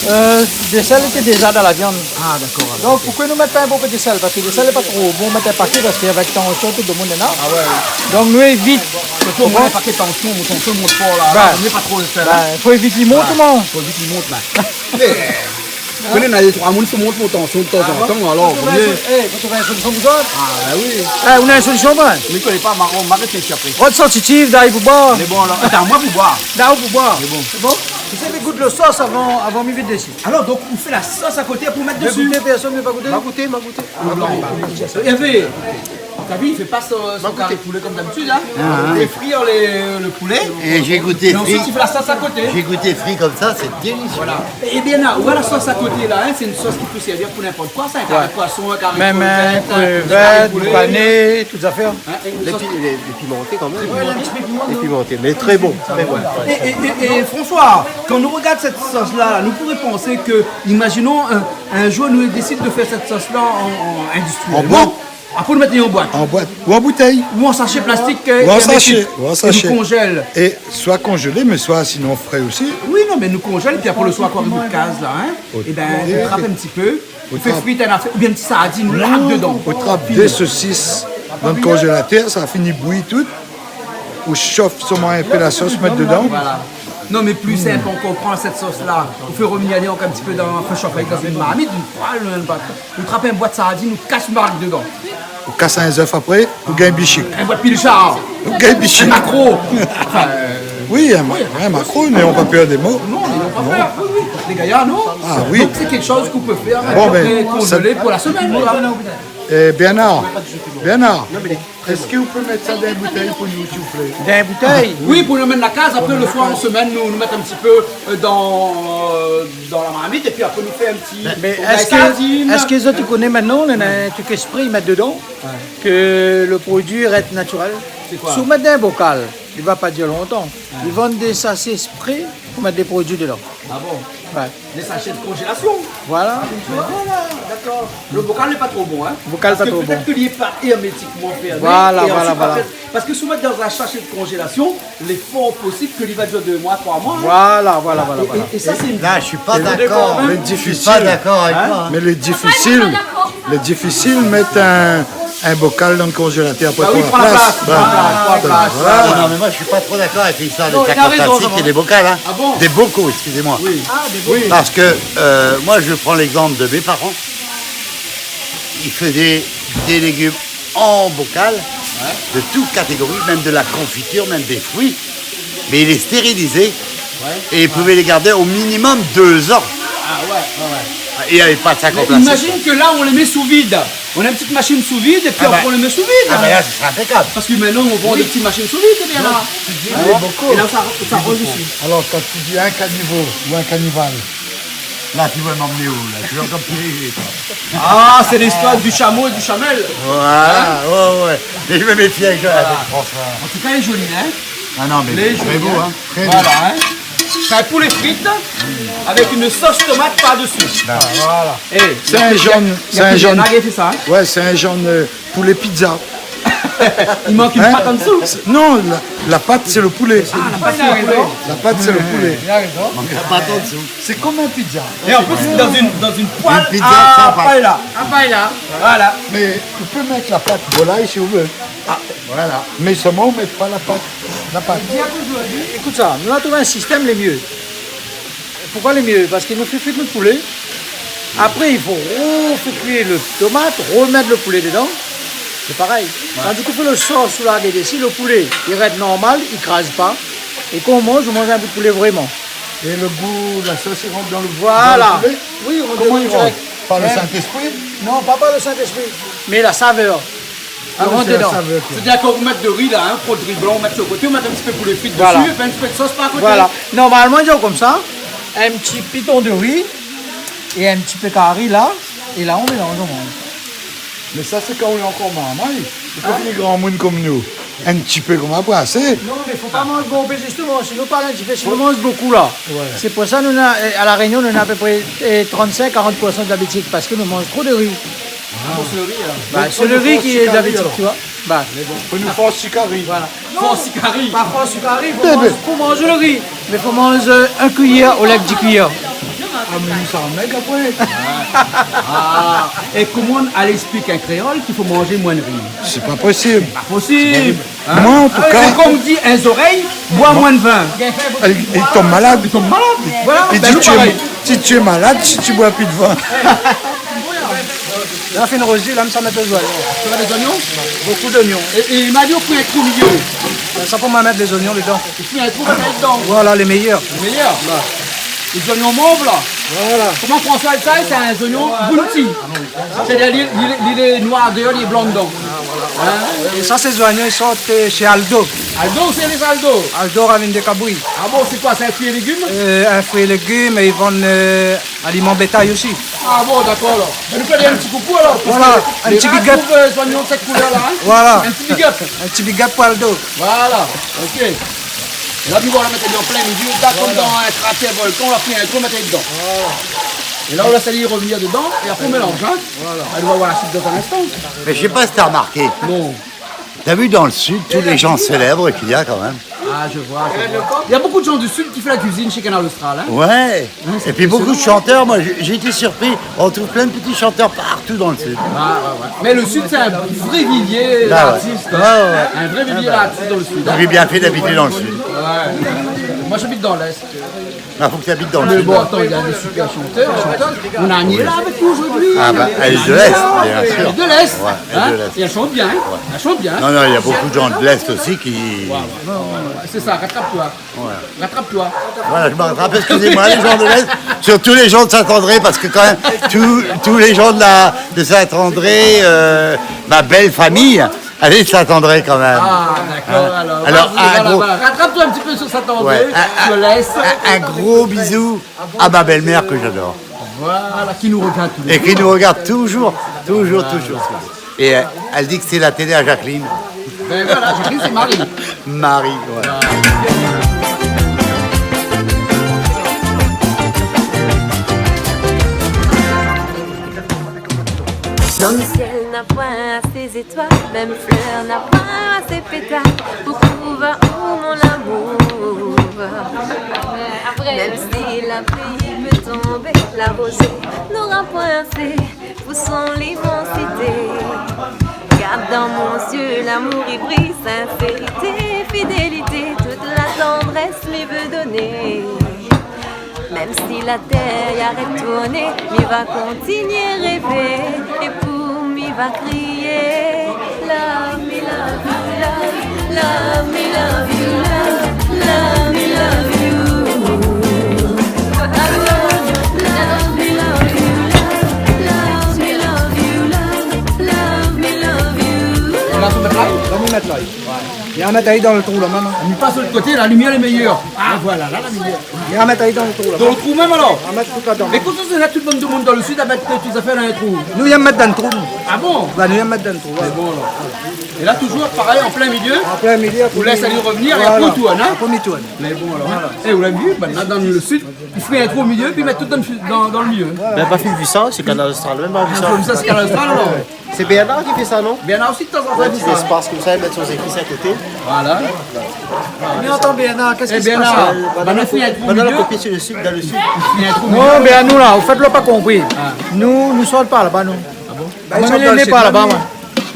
Eu, dosèl lété déza dan la viann. A, dakor, alor, OK. Donk, poukosa nou mèt pa in bonpé dosèl ? Parske dosèl lé pa tro bon, mèt in paké, parske avèk tansyon, tout domoun néna. A oué, oué. Donk, nou évit. Sirtou, moin, paké tansyon, mon tansyon i mont for la. Bin, la, mi mèt pa tro dosèl, in. Bin, fo évit li mont, oué. Koman ? Fo évit li mont, bin. Mé, eu, koné, na dé troi moun i fé mont mon tansyon tazantan, alor, vo mié. A bon ? É, fo trouv in solisyon pou sa. A, bin oui. É, ou na in solisyon, bin ? Mi koné pa, ma, ma réfléshi apré. Rod sansitiv, d'ay pou boir. Mé bon, alor, atann, moin pou boir. D'ay pou boir. Mé bon. Sé bon ? Ou sa fé gout lo sos avan, avan mi vid dési. Alor, donk, ou fé la sos a koté pou mèt dési. Gout, pèrsone i vé pa gouté ? Ma gouté, ma gouté. A bon. Évé. T'as vu, il fait pas son, son carré de poulet comme d'habitude, hein. Ah, hein. Il fait frire les, le poulet. Et j'ai goûté frit. Et ensuite, il fait la sauce à côté. J'ai goûté frit comme ça, c'est délicieux. Voilà. Eh bien, là, voilà la sauce à côté, là, hein, c'est une sauce qui peut servir pour n'importe quoi, ça, un carré de poisson, un carré de crevettes, un carré de poulet. Mèm in krevèt, in pané, tout zafèr. Hein, et une sauce pimentée quand même. Ouais, un petit peu pimenté, non ? Pimenté, mais très bon, très bon. Et, et, et, et François, quand on regarde cette sauce-là, là, on pourrait penser que, imaginons, un, un jour, on décide de faire cette sauce-là en, en industriel. En boîte. Après, on met en boîte. En boîte. Ou en bouteille. Ou en sachet plastique, euh, hermétique. Ou en sachet. Et on congèle. Et soit congelé, mais soit sinon frais aussi. Oui, non, mais on congèle, puis après, le soir, quand on met le gaz, là, hein, eh ben, on trappe un petit peu. Ou fé frir in afèr, oubien in ti sardine, ou larg dedan. Ou trap dé sosis dan le konjélatèr, sa fini bouyi tout. Ou shof solman in pé la sos, mèt dedan. Voilà. Non, mé pli sinp ankor, pran sèt sos-la, ou fé revnir ali ankor in ti pé dan, fé shof ali dan in marmit, in poêle, in bak. Ou trap in boit sardine, ou kas in marmit dedan. Ou kas in zèf apré, ou gingn bichik. In boit pilchard. Ou gingn bichik. In makro. Anfin, euh, oui, in ma-, oui, in makro, mé na pa pèr dé mo. Non, na pa pèr. Oui, oui. Lé gayar, non ? Ah oui. Donk sé kékshoz k'ou pé fèr, bon, mé konzélé pou la semèn, koi. Eh, Bernard, Bernard, èske ou pé mèt sa dan in boutèy pou nou, siouplé ? Dan in boutèy ? Oui, pou nou amenn la kaz, apré le soir, an semèn, nou, nou mèt in ti pé, euh, dan, euh, dan la marmit, épi apré nou fé in ti, mé, mé èske, sardine. Èske zot i koné mintnan, néna in trik ésprè i mèt dedan, ke le produi i rès natirèl ? Sé koi ? Si ou mèt dan in bokal, i va pa dir lontan. Ouais. I vann dé sashé ésprè pou mèt dé produi dedan. Ah bon ? Ouais. Dé sashé de konjélasion. Voilà. Voilà, dakor. Le bokal lé pa tro bon, hein. Bokal pa tro bon. Parske pétèt ke li lé pa èrmétikman fèrmé. Voilà, voilà, voilà. É ansuit, parske, parske si ou mèt dan in sashé de konjélasion, lé for posib ke li va dir dé moi, troi moi, hein. Voilà, voilà, voilà, voilà. É, é sa, sé in... Là, je suis pas d'accord. Lé difisil. Je suis pas d'accord avec toi, hein. Mé lé difisil, lé difisil mèt in, in bokal dan le konjélatèr pou pran la plas. Bah oui, pran la plas, pran la plas, pran la plas. Voilà. Non, mais moi, je suis pas trop d'accord avec l'histoire de... Non, il a raison, Jean-Marc. Des bocaux, hein. Ah bon ? Des bocaux, excusez-moi. Oui. Ah, des bocaux. Parce que, euh, moi, je prends l'exemple de mes parents. Ils faisaient des légumes en bocal, ouais, de toute catégorie, même de la confiture, même des fruits. Mais il est stérilisé, ouais, et ils pouvaient les garder au minimum deux ans. Ah ouais, ouais, ouais. Il y avait pas de sac en plastique. Mais imagine que là, on les met sous vide. On a une petite machine sous vide et puis après, on les met sous vide. Ah bah, ah bah là, ce sera impeccable. Parce que maintenant, on vend des petites machines sous vide, eh bien, là. Oui. Hein ? Tu dis les bocaux. Et là, ça, ça rose aussi. Alors, quand tu dis un caniveau ou un canival, là, tu veux m'emmener où, là ? Tu veux comme tu es, toi. Ah, c'est l'histoire du chameau et du chamel. Voilà, ouais, ouais. Hein ? Mais je me méfie avec Jonathan, franchement. Voilà. En tout cas, elle est jolie, hein ? Ah non, mais très beau, hein. Très beau. Voilà, hein. C'est un poulet frites avec une sauce tomate par-dessus. Voilà. Eh, sé in zone, sé in zone. Ouais, sé in zone, euh, poulet pizza. Il manque une patte en dessous. Hein ? Non, la, la patte, c'est le poulet. Ah, la patte, c'est le poulet. La patte, c'est le poulet. Il a raison. Manque la patte en dessous. C'est comme un pizza. Et en plus, dans une, dans une poêle à paella. Une pizza sans patte. À paella. Voilà. Mais tu peux mettre la patte volaille si vous voulez. Ah, voilà. Mais seulement, on met pas la patte, la patte. Ékout sa, nou la trouv in sistèm lé myé. Poukoi lé myé ? Parske nou fé frir nout poulé. Apré, i fo rofé kui le tomat, romèt le poulé dedan. Sé parèy. Ouais. Tandi k'ou fé le sos ou la desi, le poulé i rès normal, i kraz pa. É kan ou manz, ou manz in bout poulé vréman. Et le goût, la sauce, il rentre dans le, dans le poulet ? Voilà. Oui, i rant dedan dirèk. Comment il rentre ? Par le Saint-Esprit ? Non, pa par le Saint-Esprit. Mé la savèr. Ah, mé sé la savèr ki... Sétadir kan ou mèt de ri la, hein, pou le ri blan, ou mèt su le koté, ou mèt in ti pé poulé frit dési, épi in ti pé de sos par koté. Voilà. Normalman, i fo konmsa, in ti piton de ri é in ti pé kari la, é la, ou mélanz, ou manz. Mé sa, sé kan ou lé ankor marmay. Hein ? Kan ou fini gramoun konm nou, in ti pé konm apré, asé. Non, mé fo pa manz bonpé, zistoman, sinon, par in ti pé, si nou manz bokou la. Ouais. Sé pou sa, nou na, euh, à La Réunion, nou na à peu près, euh, trente-cinq, quarante pour cent de diabétiques, parske nou manz tro de ri. Ah. Sé le ri, hein. Bah, sé le ri ki lé diabétik, tu vois. Bah. Mé bon, fo nou fé in ti kari. Voilà. Non, fo in ti kari. Pa fo in ti kari, fo manz, fo manz le ri. Mé fo manz, euh, in kuiyèr olèk dix kuiyèr. Ah, mé nou sa mèg apré. Ah. É koman i èksplik an kréol k'i fo manz moin ri ? Sé pa posib. Sé pa posib. Hein ? Moin, an tou ka... Ah, sé konm di, in zorèy, boi moin de vin. I, i tonm malad. I tonm malad. Voilà, ben, nou parèy. I di, si tu es malade, si tu bois plus de vin. La fine rozi, la, mi sa mèt lé zoignon. Ou sa mèt lé zoignon ? Bokou d'oignon. É, é li la di ou fé in trou milié. Ben, sa pou moin mèt lé zoignon dedan. Ou fé in trou, mèt dedan. Voilà, lé méyèr. Lé méyèr. Voilà. Lé zoignon mov, la. Voilà. Koman François i di sa ? Sé in zoignon bounty. Sétadir, li, li, li lé noir déor, li lé blan dedan. Hein ? É sa, sé zoignon i sort, euh, shé Aldo. Aldo, sé lé Aldo ? Aldo Ravine des Cabris. Ah bon, sé koi, sé in frui é légim ? Euh, in frui é légim, é i vann, euh, aliman bétay osi. Ah bon, dakor alor. Bin, nou fé in ti koukou alor, parske lé rar trouv, euh, zoignon de sèt koulèr la, hein. Voilà. In ti big up. In ti big up pou Aldo. Voilà, ok. É la, nou va mèt ali an plin milié, la, konm dan in kratèr volkan, nou la fé in trou, nou mèt ali dedan. Voilà. É la, nou lès ali revenir dedan, é apré, nou mélanz, hein. Voilà. Alé, nou va voir la suite dans un instant. Mais je sais pas si t'as remarqué. Non. T'as vu, dans le sud, tous les gens célèbres qu'il y a quand même. Ah, je vois, je vois. Il y a beaucoup de gens du sud qui font la cuisine chez Kanal Austral, hein ? Ouais. Ouais, c'est impressionnant. Et puis beaucoup de chanteurs. Moi, j'ai, j'ai été surpris. On trouve plein de petits chanteurs partout dans le sud. Ah, ouais, ouais. Mais le sud, c'est un vrai vivier d'artistes, hein. Ah, ouais. Ouais, ouais. Un vrai vivier d'artistes dans le sud, hein. Ah, bah. J'ai bien fait d'habiter dans le sud. Ouais. Moi, j'habite dans l'Est. Ah, faut que t'habites dans le sud. Mais bon, attends, il y a des super chanteurs, chanteuses. On a Annie là avec nous aujourd'hui. Ah, bah, elle est de l'Est, bien sûr. Elle est de l'Est, hein ? Ouais, elle est de l'Est. Et elle chante bien, hein ? Ouais. Elle chante bien, hein ? Non, non, il y a beaucoup de gens de l'Est aussi qui... Ouais, ouais. C'est ça, rattrape-toi. Ouais. Rattrape-toi. Voilà, je me rattrape. Excusez-moi, les gens de l'Est, surtout les gens de Saint-André, parce que quand même, tous, tous les gens de la, de Saint-André, euh, ma belle famille, allez, Saint-André quand même. Ah, d'accord, hein, alors. Alors, vas-y, un gros, voilà, voilà. Rattrape-toi un petit peu sur Saint-André, ouais, sur l'Est. Un, un, un gros bisou à ma belle-mère que j'adore. Voilà, qui nous regarde tous les jours. Et qui nous regarde toujours, toujours, toujours. Voilà. Et, euh, elle dit que c'est la télé à Jacqueline. Ben voilà, Jacqueline, c'est Marie. Marie, voilà. Voilà. Dann sièl na poin asé zétoil, mèm flèr na poin asé pétal pou kouv aou, mon amour. Mèm si la pli i pé tonbé, la rozé nora poin asé pou son imansité. Gard dan mon zié, lamour i briy, sinsérité, fidélité, tout la tandrès li vé doné. Mèm si la tèr i arèt tourné, mi va kontinié rèvé, é pou mi va kriyé, love me, love you, love, love me, love you, love, love me, love you. Love me, love you, love, love me, love you, love, love me, love you. Ou la fé mèt la ? Ou la fé mèt la ? Ouais. Vien mèt ali dan le trou la, maman. Mi pas de l'ot koté, la limièr lé méyèr. Ah, voilà, la, la limièr. Vien mèt ali dan le trou la. Dan le trou mèm alor ? Vien mèt tout la dan. Mé kosa sé la, tout bann demoun dan le sud avèk, euh, tout zafèr dan le trou ? Nou, vien mèt dan le trou, nou. Ah bon ? Bah, nou, vien mèt dan le trou, voilà. Mé bon, alor. É la, toujour parèy, an plin milié. An plin milié, apré mi tourn, hein ? Voilà. Apré mi tourn. Mé bon, alor, hein. Voilà. É, ou la vi, banna dan le sud, i fé in trou o milié, pi i mèt tout dan le, dan, dan le milié. Bin, pa fine vi sa, sé Kanal Austral, mèm pa vi sa. Ah, ou la vi sa, sé Kanal Austral, alor ? Sé Bernard ki fé sa, non ? Bernard osi, tazantan, i fé sa. In ti léspas konmsa, i mèt son zépis a koté. Voilà. Mi antann Bernard, kosa i pas la ? Eh, Bernard, banna i fé in trou o milié. Banna la kopié sur le sud, dan le sud. I fé in trou o milié. Non, Bernard, nou la, an fèt, la pa konpri. Ah. Nou, nou sort pa laba, nou. Ah bon ? Bin, moin, mi sort dan le sud, moin.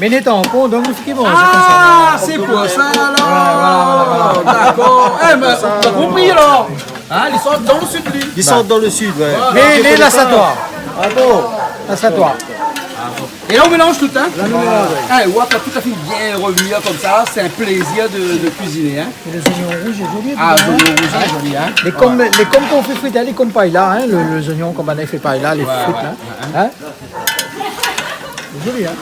Mé lé tampon, donk nou fé ki manzé konmsa. Ah, sé pou sa, alor. Voilà, voilà, voilà. Dakor. Eh, mé, ou la konpri, alor. Hein, li sort dan le sud, li. Li sort dan le sud, ouais. Voilà. Mé, mé la, sa toi. Ah bon ? La, sa toi. É la, ou mélanz tout, hein ? La, nou mélanz, ouais. Hein, ou voi, la tout a fé bien revenir konmsa, sé in plézir de, de kuiziné, hein. É lé zoignon rouz lé zoli, hein. Ah, lé zoignon rouz lé zoli, hein. Lé konm, lé konm kan ou fé frit, hein, lé konm paella, hein, le, lé zoignon, konm banna i fé paella, lé frit, la. Ouais, ouais, ouais. Hein ? Lé zoli, hein.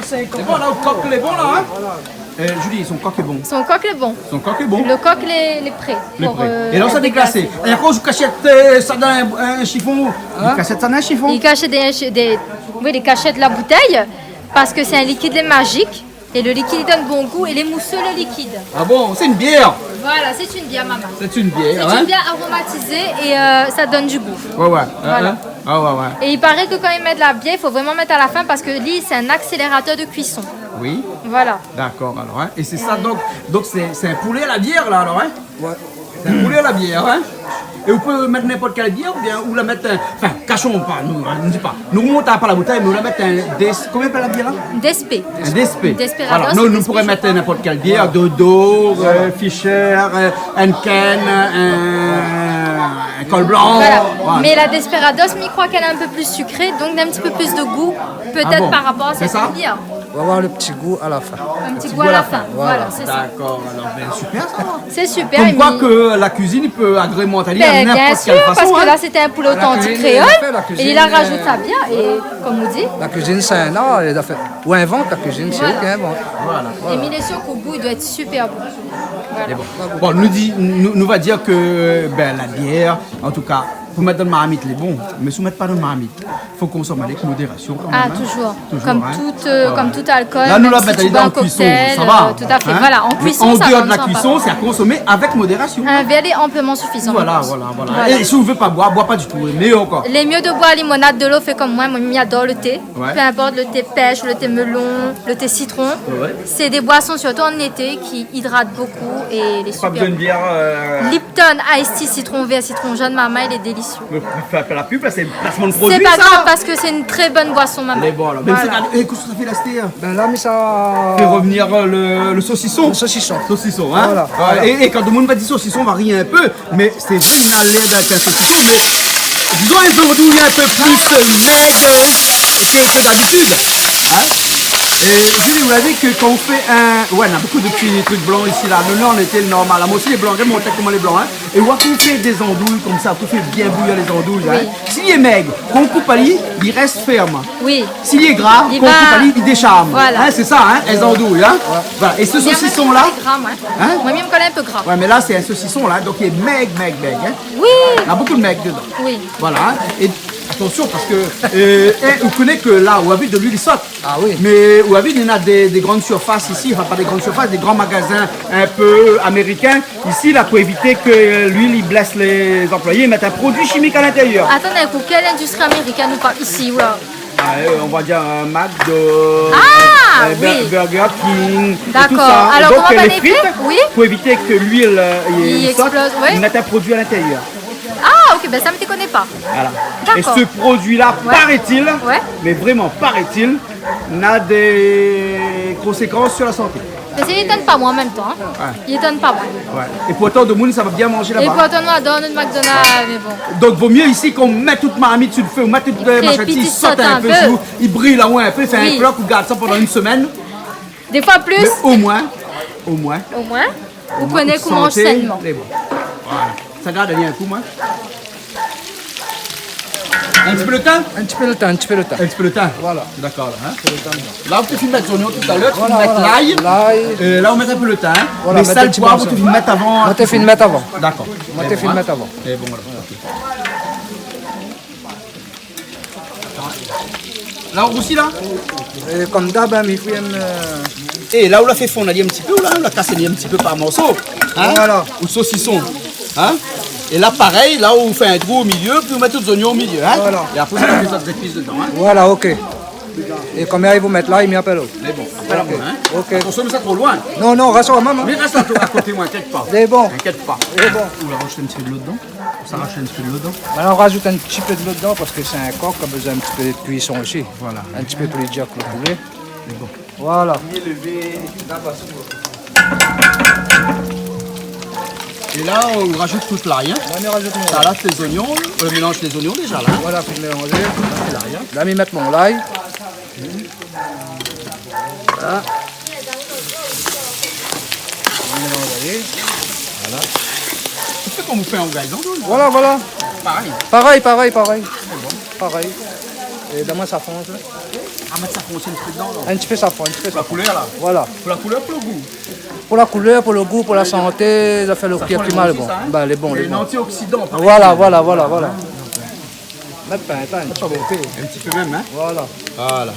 Sé bon, la, out kok lé bon, la, hein ? Euh, Julie, son kok lé bon. Son kok lé bon. Son kok lé bon. Le kok lé, lé pré pou, euh, èt déglasé. Lé pré. É la, sa déglasé. É akoz ou kashèt, euh, sa dan in, in shifon ? Hein ? Ou kashèt sa dan in shifon ? I kashèt dé, dé, oui, i kashèt la boutèy, parske sé in likid, lé mazik, é le likid, li donn bon gou, é lé mousé, le likid. Ah bon ? Sé in bièr ? Voilà, sé in bièr, maman. Sé in bièr, hein ? Sé in bièr aromatizé é, euh, sa donn du gou. Ouais, ouais. Voilà. Hein, hein. Ah ouais, ouais. É i paré ke kan i mèt la bièr, i fo vréman mèt a la fin parske li, sé in aksélératèr de kuison. Oui. Voilà. Dakor, alor, hein. É sé sa, donk, donk sé, sé in poulé a la bièr, la, alor, hein ? Ouais. Sé in poulé a la bièr, hein ? É ou pé mèt ninport kèl bièr, oubien ou la mèt, euh, anfin, kashon pa, nou, hein, nou di pa. Nou, ou mont pa la boutèy, mé ou la mèt in D S, koman i apèl la bièr, la ? D S P. In D S P. Desperados, voilà. Nou, nou pouré mèt ninport kèl bièr, Dodo, euh, Fischer, euh, Heineken, euh, in Col Blanc. Voilà. Voilà. Mé la Desperados, mi kroi k'èl lé in pé pli sikré, donk in ti pé plis de gou, pétèt, ah bon, par rapor a sèt bièr. On va avoir le petit goût à la fin. Un petit goût à la fin, voilà, c'est ça. D'accord, alors, ben, super, ça va. C'est super, Comme quoi que la cuisine peut agrémenter à n'importe quelle façon, hein. Bien sûr, parce que là, c'était un poulet authentique créole, et il a rajouté ça bien, et comme on dit. Voilà, la cuisine, euh, la cuisine, c'est un art, et la fait, ou invente la cuisine, c'est eux qui inventent. Voilà. Voilà. Et mais il est sûr qu'au goût, il doit être super bon. Voilà. Bon, nou di, nou, nou va dir ke, ben, la bièr, an tou ka, pou mèt dan marmit, lé bon, mé si ou mèt pa dan marmit, fo konsom avèk modérasion kan mèm, hein. Ah, toujours. Toujours, hein. Comme tout, euh, comme tout alcool, même si tu bois un cocktail, euh, tout à fait. Voilà, en cuisson, ça va, hein. Mé an déor de la kuison, sé a konsomé avèk modérasion. Un verre est amplement suffisant. Voilà, voilà, voilà. É si ou vé pa boir, boir pa ditou, mé ankor. Lé myé de boir limonad, de lo, fé konm moin, moin, mi ador le té. Ouais. Peu importe le thé pêche, le thé melon, le thé citron. Ouais, ouais. C'est des boissons, surtout en été, qui hydratent beaucoup et il est super. Pa bezoin de bièr, euh. Lipton Ice Tea citron vert, citron jaune, maman, il est délicieux. Mé fé pa la pub, la, sé plasman de produi, sa. C'est pas grave, parce que c'est une très bonne boisson, maman. Lé bon, alor. Voilà. Mé sé pa, é, kosa ou fé la, Stéphane ? Ben la, mi sa fé revenir, euh, le, le saucisson. Le saucisson. Saucisson, hein ? Voilà, voilà. É, é kan demoun va dir saucisson, va ri in pé. Mé sé vré, na lèr d'èt in saucisson, mé dizon in pé, ou trouv in pé plis, euh, mèg, euh, ke, ke d'abitid, hein. É pi, ou la vi ke kan ou fé in, ouais, na bonpé de ti truk blan isi, la. Non, non, lété normal. Moin osi, lé blan, regard mon tèt koman lé blan, hein. É ou, kan ou fé dé zandouy konmsa, ou fé bien bouyir lé zandouy, hein. Oui. Si lé mèg, kan ou koup ali, li rès fèrm. Oui. Si lé gra, kan ou koup ali, li décharme. Voilà. Hein, sé sa, hein, in zandouy, hein. Ouais. Voilà. É se saucisson-la, hein ? Moin, mi èm kan lé in pé gra. Ouais, mé la, sé in saucisson, la, donk li lé mèg, mèg, mèg, hein. Oui. Na bonpé de mèg dedan. Oui. Voilà, hein. É atansion, parske, euh, é, ou koné ke la, ou la vi de luil i sort. Ah oui. Mé ou la vi, néna dé, dé gran sirfas isi, anfin, pa dé gran sirfas, dé gran magazin in pé amérikin. Isi, la, pou évité ke, euh, luil i blès lé zanployé, i mèt in produi shimik a l'intérieur. Atann, pou kèl indistri amérikin ou parl isi, ou la ? Ah, euh, on va dire un McDo, euh, Bur-, Burger King, et tout ça. D'accord. Alors, comment on va les frites ? Et donc, les frites, oui. Pour éviter que l'huile, euh, i sort, i mèt in produi a l'intérieur. Ah, ok, ben sa, mi té koné pa. Voilà. D'accord. Et ce produit-là, paraît-il, mais vraiment, paraît-il, na dé konsékans sur la santé. Mé sa i étonn pa moin an mèm tan, hein. Ouais. I étonn pa moin. Ouais. É pourtan, demoun i sava bien manzé laba. É pourtan, nou ador nout McDonald's, mé bon. Donk, vo myé isi, kan ou mèt out marmit si le fé, ou mèt tout, euh, machin, i sot in pé, i bril, la, ouais, in pé, fé in flok, ou gard sa pandan in semèn. Défoi plis. Mé omoin, omoin, ou koné koman manz sènman. Lé bon. Voilà. Sa gard ali in kou, moin. In ti pé le tin ? In ti pé le tin, in ti pé le tin. In ti pé le tin. Voilà. Dakor, la, hein. In ti pé le tin dedan. La, ou té fine mèt zoignon talèr, ou té fine mèt lay. Voilà, voilà. Lay. Euh, la, ou mèt in pé le tin, hein. Voilà, mèt in ti pé le tin. Mé sèl, poiv, ou té fine mèt avan. Moin té fine mèt avan. Dakor. Moin té fine mèt avan. Lé bon, hein. Lé bon, alor, ok. La, ou rousi, la ? Euh, konm d'ab, hein, mi fé, euh... É la, ou la fé fonn ali in ti pé, ou la, ou la kas ali in ti pé par morso, hein ? Voilà. Out sosison, hein ? É la, parèy, la, ou fé in trou o milié, pi ou mèt out zoignon o milié, hein ? Voilà. É apré, ou mèt lé zot zépis dedan, hein ? Voilà, ok. É konbien i fo mèt la, mi apèl aou. Mé bon, apèl amoin, hein ? Ok. Atansion, mé sa tro loin. Non, non, rès amoin, non. Mé rès la, a koté moin, inkièt pa. Lé bon. Inkièt pa. Lé bon. Ou la rajout in ti pé dolo dedan. Sa rajout in ti pé dolo dedan. Mintnan, ou rajout in ti pé dolo dedan parske sé in kok ki la bezoin in ti pé de kuison osi. Voilà. In ti pé pli dir ke le poulé. Mé bon. Voilà. É la, ou rajout tout lay, hein. La, mi rajout mon lay. Sa la, sé lé zoignon, le mélanz dé zoignon déza, la, hein. Voilà, fo mélanzé. Sa, sé lay, hein. La, mi mèt mon lay. Voilà. Mélanzé. Voilà. Sé konm ou fé an rougay, non ? Voilà, voilà. Parèy. Parèy, parèy, parèy. Sé bon. Parèy. É donn amoin safran, sa. Ah, mèt safran osi in ti pé dedan, alor. In ti pé safran, in ti pé safran. Pou la koulèr, la. Voilà. Pou la koulèr, pou le gou ? Pou la koulèr, pou le gou, pou la santé, sa fé le kir pi mal, bon. Safran osi, sa, hein ? Ben, lé bon, lé bon. Lé antioksidant, parèy. Voilà, voilà, voilà, voilà. Mèt pa, atann, in ti pé. In ti pé mèm, hein ? Voilà. Voilà.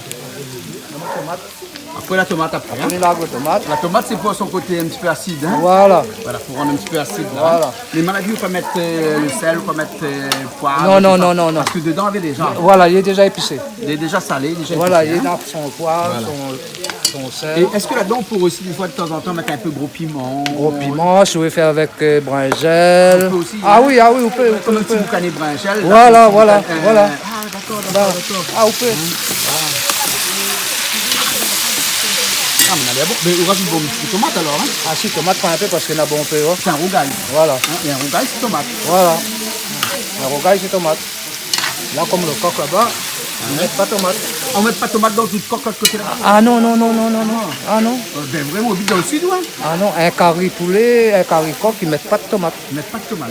Apré, la tomat, apré, hein ? Apré, la tomat. La tomat, sé pou son koté in ti pé asid, hein ? Voilà. Voilà, pou rann in ti pé asid, la. Voilà. Mé a mon avi, ou pa mèt, euh, le sèl, ou pa mèt, euh, poiv, tout sa. Non, non, non, non, non. Parske dedan, navé déza. Voilà, lé déza épisé. Lé déza salé, déza épisé, hein ? Voilà, néna son poiv, son, son sèl. Voilà. É èske ladan, ou pé osi, défoi, de tanzantan, mèt in pé gro piman ? Gro piman, si ou vé fé avèk, euh, brinzèl. Ou pé osi, hein ? Ah oui, ah oui, ou pé, ou pé, ou pé. Konm in ti boukané brinzèl, la, voilà, voilà, voilà. Ah, dakor, dakor, dakor. Ah, ou pé. Ah, mé na lèr bon. Mé ou rajout bonpé tomat, alor, hein ? Ah, si, tomat, pa in pé, parske na bonpé, oh. Sé in rougay. Voilà. Hein ? É in rougay, sé tomat. Voilà. In rougay, sé tomat. La, konm le kok laba, i mèt pa tomat. I mèt pa tomat dan tout kok lot koté la ? Ah non, non, non. Ah non. Euh, bin vréman, i abit dan le sud, ouais. Ah non, in kari poulé, in kari kok, i mèt pa tomat. I mèt pa tomat.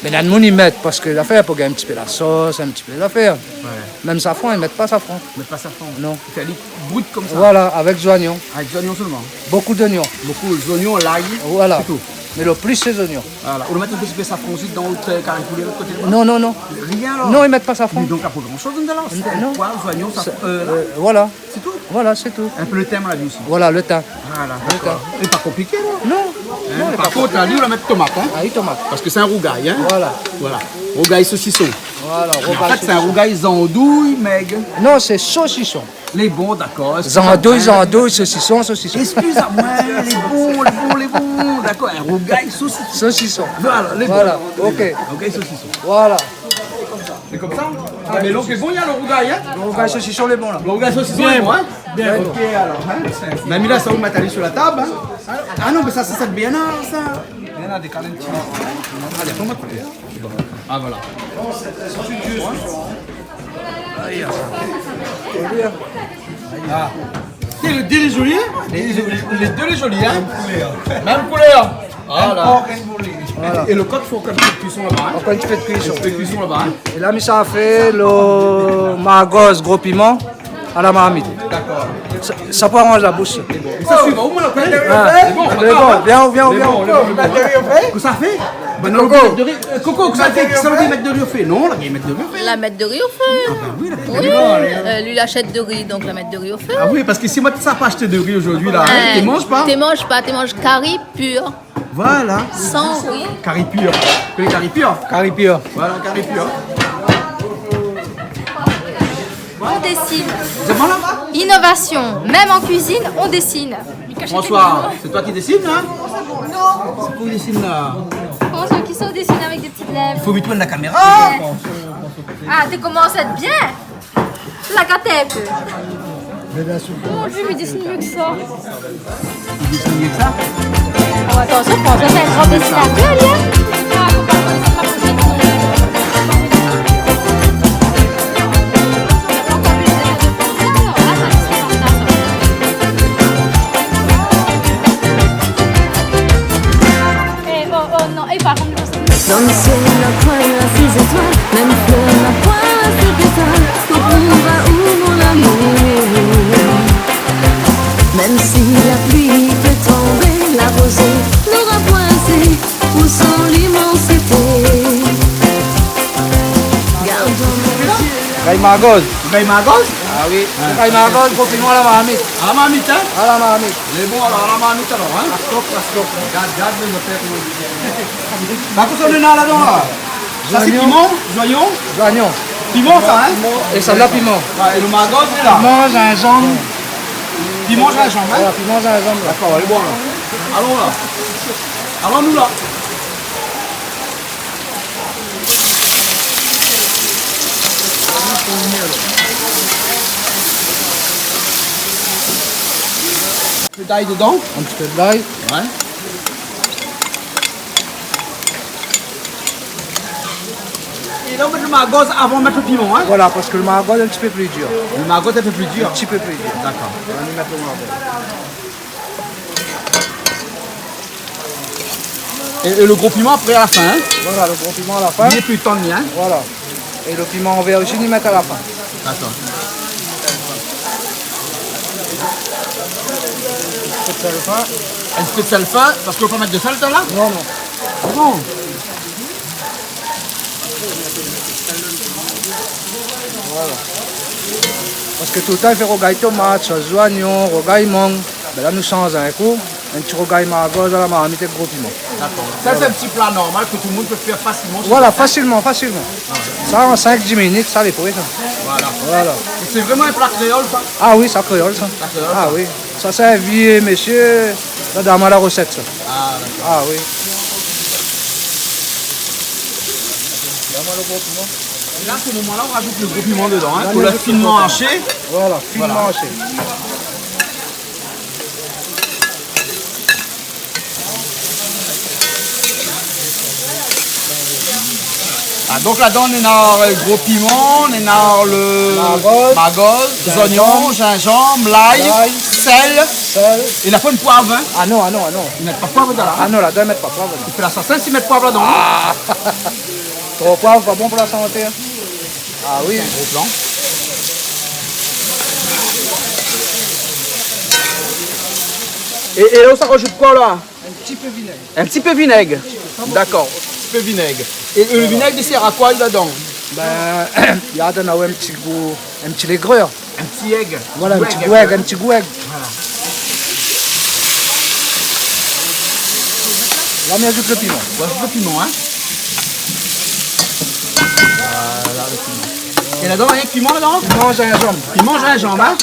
Mé néna moun i mèt, parske zafèr, pou gingn in ti pé la sos, in ti pé zafèr. Ouais. Mèm safran, i mèt pa safran. I mèt pa safran. Non. Sé ali brut konmsa. Voilà, avèk zoignon. Avèk zoignon solman. Bokou d'oignon. Bokou zoignon, lay, voilà, sé tou. Mé le plis, sé zoignon. Voilà. Ou mèt in ti pé safran osi dan out, euh, kari poulé lot koté laba ? Non, non, non. Rien alor ? Non, i mèt pa safran. Mé donk, na pa gran shoz la. Non. Sé poi, zoignon, safran, euh, la. Euh, voilà. Sé tou ? Voilà, sé tou. In pé le tin, la vi osi. Voilà, le tin. Voilà, dakor. Lé pa konpliké, non ? Non. Hein, non, lé pa konpliké. Par kont, la, li, ou la mèt tomat, hein ? Ah oui, tomat. Parske sé in rougay, hein ? Voilà. Voilà. Rougay sosison. Voilà, rougay sosison. Mé an fèt, sé in rougay zandouy, mèg. Non, sé sosison. Lé bon, dakor. Zandouy, zandouy, sosison, sosison. Eskiz amoin, lé bon, lé bon, lé bon. Dakor, in rougay sosison. Sosison. Voilà, lé bon. Voilà, ok. Rougay sosison. Voilà. Sé konmsa ? Ah, mé donk, lé bon, néna le rougay, hein ? Le rougay sosison, lé bon, la. Le rougay sosison, lé bon, hein ? Bien. Ok, alor, hein ? Mé la, sa, ou mèt ali sur la tab, hein ? Ah non, mé sa, sé, sé bien, sa. Bien, la, dékal in ti pé. Alé, atann, ma koulèr. Ah, voilà. Ah. Tiens, le diri lé zoli, hein ? Lé, lé dé lé zoli, hein ? Mèm koulèr. Mèm koulèr. Voilà. Voilà. É le kok, fo ankor in ti pé de kuison laba, hein ? Ankor in ti pé de kuison. In ti pé de kuison laba, hein ? É la, mi sa fé le margoz gro piman a la marmit. Dakor. Sa, sa pou aranz la boush. Lé bon. Mé sa, suiv aou, moin, la koné. Ah. Lé bon, lé bon. Vien, vien, vien. Lé bon, lé bon, lé bon, hein. Kosa i fé ? Bin non, Koko. Mèt dori. Euh, Koko, kosa i fé ? Kosa i fé ? Mèt dori o fé. Non, la, i mèt dori o fé. La mèt dori o fé. Ah, bin oui, la. Oui, euh, li la ashèt dori, donk la mèt dori o fé. Ah oui, parske si moin té sa pa ashté dori zordi, la, hein, té manz pa. Té manz pa, té manz kari pur. Voilà. San ri. Kari pur. Ou koné kari pur ? Kari pur. Voilà, kari pur. On dessine. Sé bon, la ? Innovation. Même en cuisine, on dessine. François, sé toi ki désine, la ? Non. Sé koi i désine, la ? François, kisa i désine avèk dé ti lèv ? I fo mi tourn la kaméra. Ouais. Ah, té komans a èt bien. La gat in pé. Mé bien sir. Mon Dieu, mé i désine mié ke sa. I désine mié ke sa ? Oh, atansion, François, sé in gran désinateur, li, hein. Eh, oh, oh, non, eh, par kont, Dann sièl la poin in zétoil, mèm flèr la poin in pétal, tout moun va ouv mon lamour. Mèm si la pli i fé tranblé, la rozé nora poin sé pou son limansité. Gard dan mon kèr. Rougay margoz. Rougay margoz ? Ah oui. Ah. Rougay margoz, gro piman a la marmit. A la marmit, hein ? A la marmit. Lé bon, alor, a la marmit, alor, hein ? Askok, askok. Gard, gard, mé zafèr, koman i di. Ba, kosa néna ladan, la ? Sa, sé zoignon. Piman, zoignon ? Zoignon. Piman, sa, hein ? Piman. É sa, la, piman. Ouais, é le margoz, lé la. Piman, zinzanm. Piman, zinzanm, hein ? Voilà, piman, zinzanm, la. Dakor, lé bon, la. Alon, la. Alon, nou, la. In pé d'lay dedan. In ti pé d'lay. Ouais. É la, ou mèt le margoz avan mèt le piman, hein ? Voilà, parske le margoz lé in ti pé pli dir. Le margoz lé in pé pli dir. In ti pé pli dir. Dakor. Nou va mèt le margoz. É, é le gro piman apré, a la fin, hein ? Voilà, le gro piman a la fin. Li lé pli tann, hein ? Voilà. É le piman vèr osi, nou mèt a la fin. Dakor. In ti pé d'sèl fin. In ti pé d'sèl fin, parske ou va pa mèt de sèl, la ? Non, non. Ah bon ? Voilà. Parske toultan i fé rougay tomat, sos zoignon, rougay mang. Bin la, nou sanz in kou. In ti rougay margoz a la marmit èk gro piman. Dakor. Sa, sé in ti pla normal ke tout le moun i pé fé fasilman shé soi. Voilà, fasilman, fasilman. Ah ouais. Sa, an sink, dis minit, sa lé pré, sa. Voilà. Voilà. Sé vréman in pla kréol, sa ? Ah oui, sa kréol, sa. Sa kréol, sa. Ah oui. Sa, sé in vié mésyé la donn amoin la rosèt, sa. Ah, dakor. Ah oui. Donn amoin le gro piman. É la, a se moman-la, ou rajout le gro piman dedan, hein, ke ou la finman ashé. Voilà, finman ashé. Voilà. Ah, donk ladan, néna, euh, gro piman, néna le margoz, zoignon, zinzanm, lay, sèl. É la poin poiv, in ? Ah non, ah non, ah non. I mèt pa poiv dedan la, in ? Ah non, ladan i mèt pa poiv, non. I fé lasasin si i mèt poiv ladan, in ? Ah. Tro poiv, pa bon pou la santé, in. Ah oui. Gro plan. É, é la, ou sa rajout koi la ? In ti pé vinèg. In ti pé vinèg. Dakor. In ti pé vinèg. É, euh, le vinèg i sèr a koi ladan ? Bin, i donn in ti gou, in ti légr. In ti èg. Voilà, in ti gou èg, in ti gou èg. Voilà. La, mi azout le piman. Ou azout le piman, in ? Voilà, le piman. É ladan, néna piman ladan ? Piman zinzanm. Piman zinzanm, in ?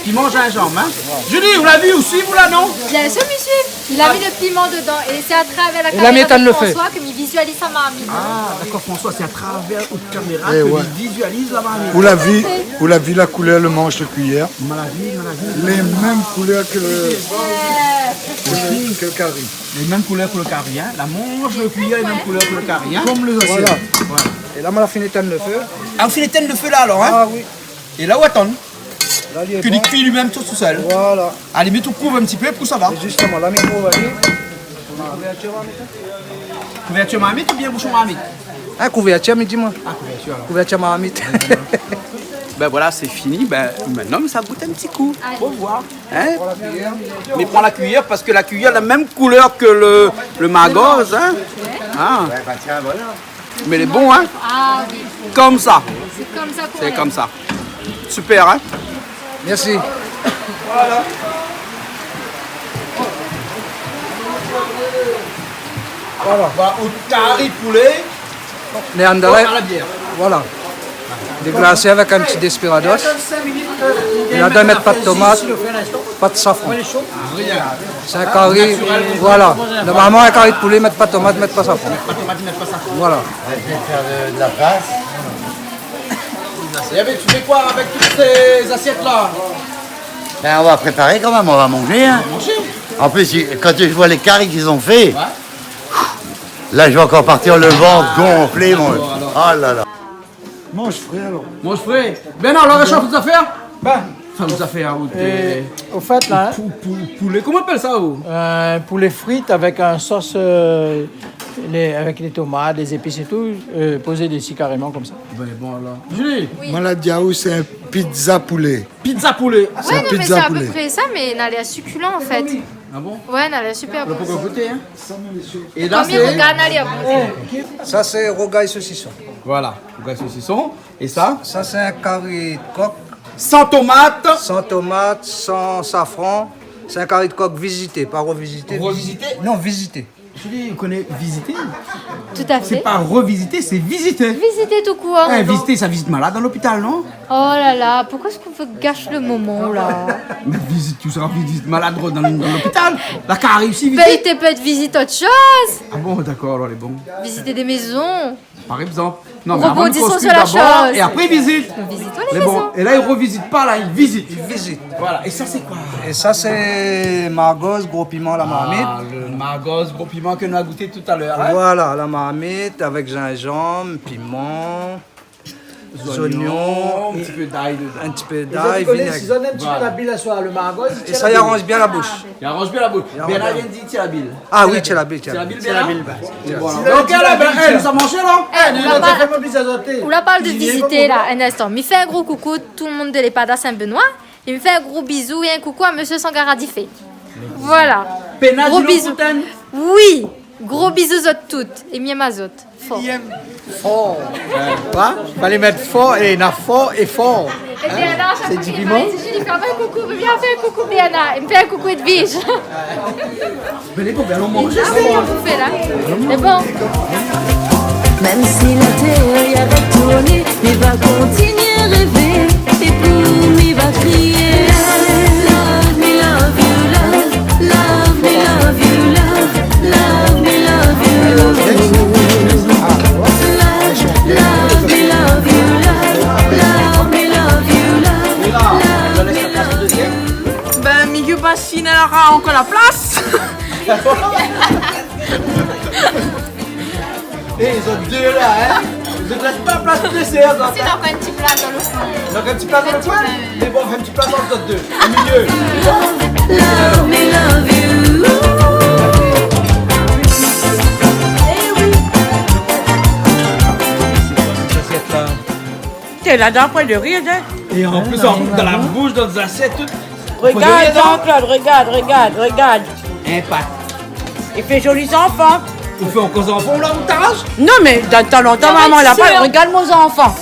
Piman zinzanm, in ? Julie, ou la vi osi, ou la, non ? Bien sûr, monsieur. Il a mis le piment dedans et c'est à travers la caméra de François que mi vizualiz sa marmit. Ah, dakor, François, sé a travèr out kaméra ke li vizualiz la marmit. Ou la vi, ou la vi la koulèr le manz le kuiyèr ? Ma la vi, ma la vi. Lé mèm koulèr ke, ke le kari. Lé mèm koulèr ke le kari, in. La manz le kuiyèr, lé mèm koulèr ke le kari, in. Konm lé zasièt. Voilà. Voilà. É la, ma la fine étinn le fé. Ah, ou fine étinn le fé la, alor, in ? Ah oui. É la, ou atann ke li kui li mèm tou, tou sèl. Voilà. A la limit, ou kouv in ti pé pou sa va. É zistoman, la mi kouv ali. Kouvèrtir marmit oubien boushon marmit ? In, kouvèrtir, mi di, moin. Ah, kouvèrtir, alor. Kouvèrtir marmit. Bin voilà, sé fini. Bin, mintnan, sa gout in ti kou. Fo voir. In ? Mi pran la kuiyèr parske la kuiyèr la mèm koulèr ke le, le margoz, in. Ah. Ouais, bah tiens, voilà. Mé lé bon, in ? Ah oui. Konmsa. Sé konmsa k'ou lé. Sé konmsa. Super, in ? Mèrsi. Voilà. Voilà, out kari poulé. Mé an dalé, voilà. Déglasé avèk in ti desperados. É ladan, mèt pa de tomat, pa de safran. Sé in kari, voilà. Normalman, in kari de poulé, mèt pa de tomat, mèt pa de safran. Voilà. On va essayer de faire de, de la place. Et avec, tu fais quoi avec toutes ces assiettes-là ? Ben, on va préparer quand même, on va manger, hein. On va manger. En plus, quand je vois les caris qu'ils ont fait, là, je vais encore partir le ventre gonflé, mon. Ah, d'accord, alors. Oh là là. Manz fré, alor. Manz fré. Bernard, la réshaf zafèr ? Ben, anfin, zafèr, ou té, euh, au fait, là, hein, pou-, pou-, poulé, koman i apèl sa, ou ? Euh, poulet frites avec un sauce, euh, les, avec les tomates, les épices et tout, euh, posé dessus carrément comme ça. Ben, bon, alor. Julie ? Oui. Moin la di aou, sé in pizza poulé. Pizza poulé. Ouais, non, mais c'est à peu près ça, mais na lèr succulent, en fait. Ah bon ? Ouais, na lèr super bon. Ou la pankor gouté, hein ? É la, sé, koman i rogard, na lèr bon. Sa sé rougay sosison. Voilà, rougay sosison. É sa ? Sa sé in kari de kok. San tomat. San tomat, san safran. Sé in kari de kok vizité, pa revizité. Revizité ? Non, vizité. Julie, ou koné vizité ? Tout à fait. Sé pa revizité, sé vizité. Vizité tout court, hein, vizité, sa vizit malad dan lopital, non ? Oh là là, pourquoi est-ce qu'on veut gâcher le moment, là ? Mé vizit, ou sra vizit malad dan, dan lopital. La kari osi, vizit. Ben, i pé èt vizit ot shoz. Ah bon, dakor, alor, lé bon. Visiter des maisons. Par exemple. Non, mé avan, nou konstrui dabor é apré vizit. Rebondissons sur la chose. Nous visitons les maisons. Lé bon. É la, i revizit pa, la, i vizit. I vizit. Voilà. É sa, sé koi ? É sa, sé margoz, gro piman, la marmit. Ah, le margoz, gro piman ke nou la gouté talèr, hein ? Voilà, la marmit avèk zinzanm, piman, zoignon, in ti pé d'ay dedan. In ti pé d'ay, vinèg. Voilà. É sa, i aranz bien la boush. I aranz bien la boush. Bernard i vien di, tiens la bile. Ah oui, tiens la bile, tiens la bile. Tiens la bile, Bernard. Bon, alor. Donk, la, ben, eh, nou sa manzé, non ? Eh, nou la pa, nou la pa parl de vizité, la, in instan. Mi fé in gro koukou tout le moun de l'EHPAD Saint-Benoît. É mi fé in gro bizou é in koukou à Monsieur Sangara Difé. Voilà. Gro bizou. Oui, gro bizou zot tout. É mi èm azot. For. For. Hein ? Falé mèt for é na for é for. Hein ? Sé di piman. Julie, fé in koukou, vien fé in koukou, Bernard. É mi fé in koukou Edwige. Mé lé bon, ben, alon manzé. Ah oui, nou fé la. Lé bon. Mèm si la tèr i arèt tourné, mi va kontinié rèvé. É pou mi va krié. Love me, love you, love. Love me, love you, love. Love me, love you, love. Love, love me, love you, love. Love me, love you, love. Love me, love you. Ben, mi gingn pa si néna ankor la plas. Eh, zot dé la, hein ? Donk la, sé pa plas désèr, donk, hein. Sé donk in ti pla dan lo koin. Donk in ti pla dan lo koin. In ti pla. Mé bon, in ti pla dan lo dé. Au milieu. Love me love you. Sé koi sèt asièt la ? Té la dan poin de rir, hein. É an plis, an, dan la boush, dan lé zasièt, tout. Regard, Jean-Claude, regard, regard, regard. In pat. I fé zoli zanfan. Ou fé ankor zanfan, la, ou taras ? Non, mé dan tan lontan, maman la pa. Regard mon zanfan.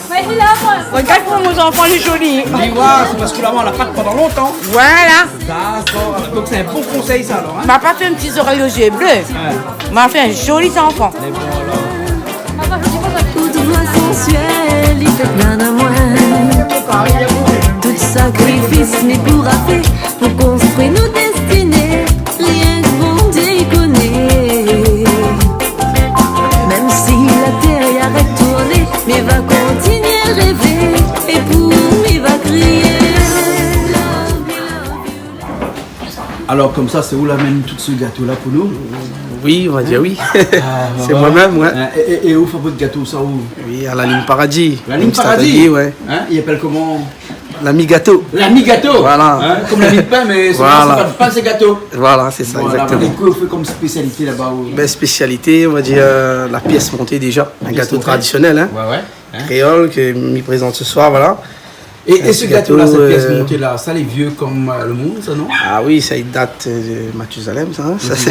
Regard koman mon zanfan lé zoli. Li voi, sé parske la, maman la pa pandan lontan. Voilà. Dakor. Donk sé in bon konsèy, sa, alor, hein ? Ma pa fé in ti zorèy o zié blé. Ouais. Ma fé in zoli zanfan. Mé bon, alor. Tout voi sansuèl i fé plin amoin. Tout sakrifis mi poura fé pou konstrui nout destiné, rienk Bondié i koné. Mèm si la tèr i arèt tourné, mi va kontinié rèvé, é pou mi va kriyé. Alor, konmsa, sé ou la amenn tout se gato la pou nou ? Oui, on va dire oui. Ah, sé moin mèm, ouais. Hein, é, é, é ou fabrik gato sa, ou ? Oui, à la Ligne Paradis. La Ligne Paradis ? Ligne Paradis, ouais. Hein, i apèl koman ? L'ami gato. L'ami gato. Voilà. Hein, konm lami de pin, mé sé pa de pin, sé gato. Voilà, sé sa, exactement. Voilà, é kosa ou fé konm spésialité laba, ou ? Ben, spésialité, on va dire, euh, la pièce montée déjà, un gâteau traditionnel, hein, créole, que mi prézant se soir, voilà. Pièce montée. Ouais, ouais. É, é se gato la, sèt pièce montée la, sa lé vié konm, euh, le monn, sa, non ? Ah oui, sa i dat, euh, de Mathusalem, sa, hein. Sa, sé,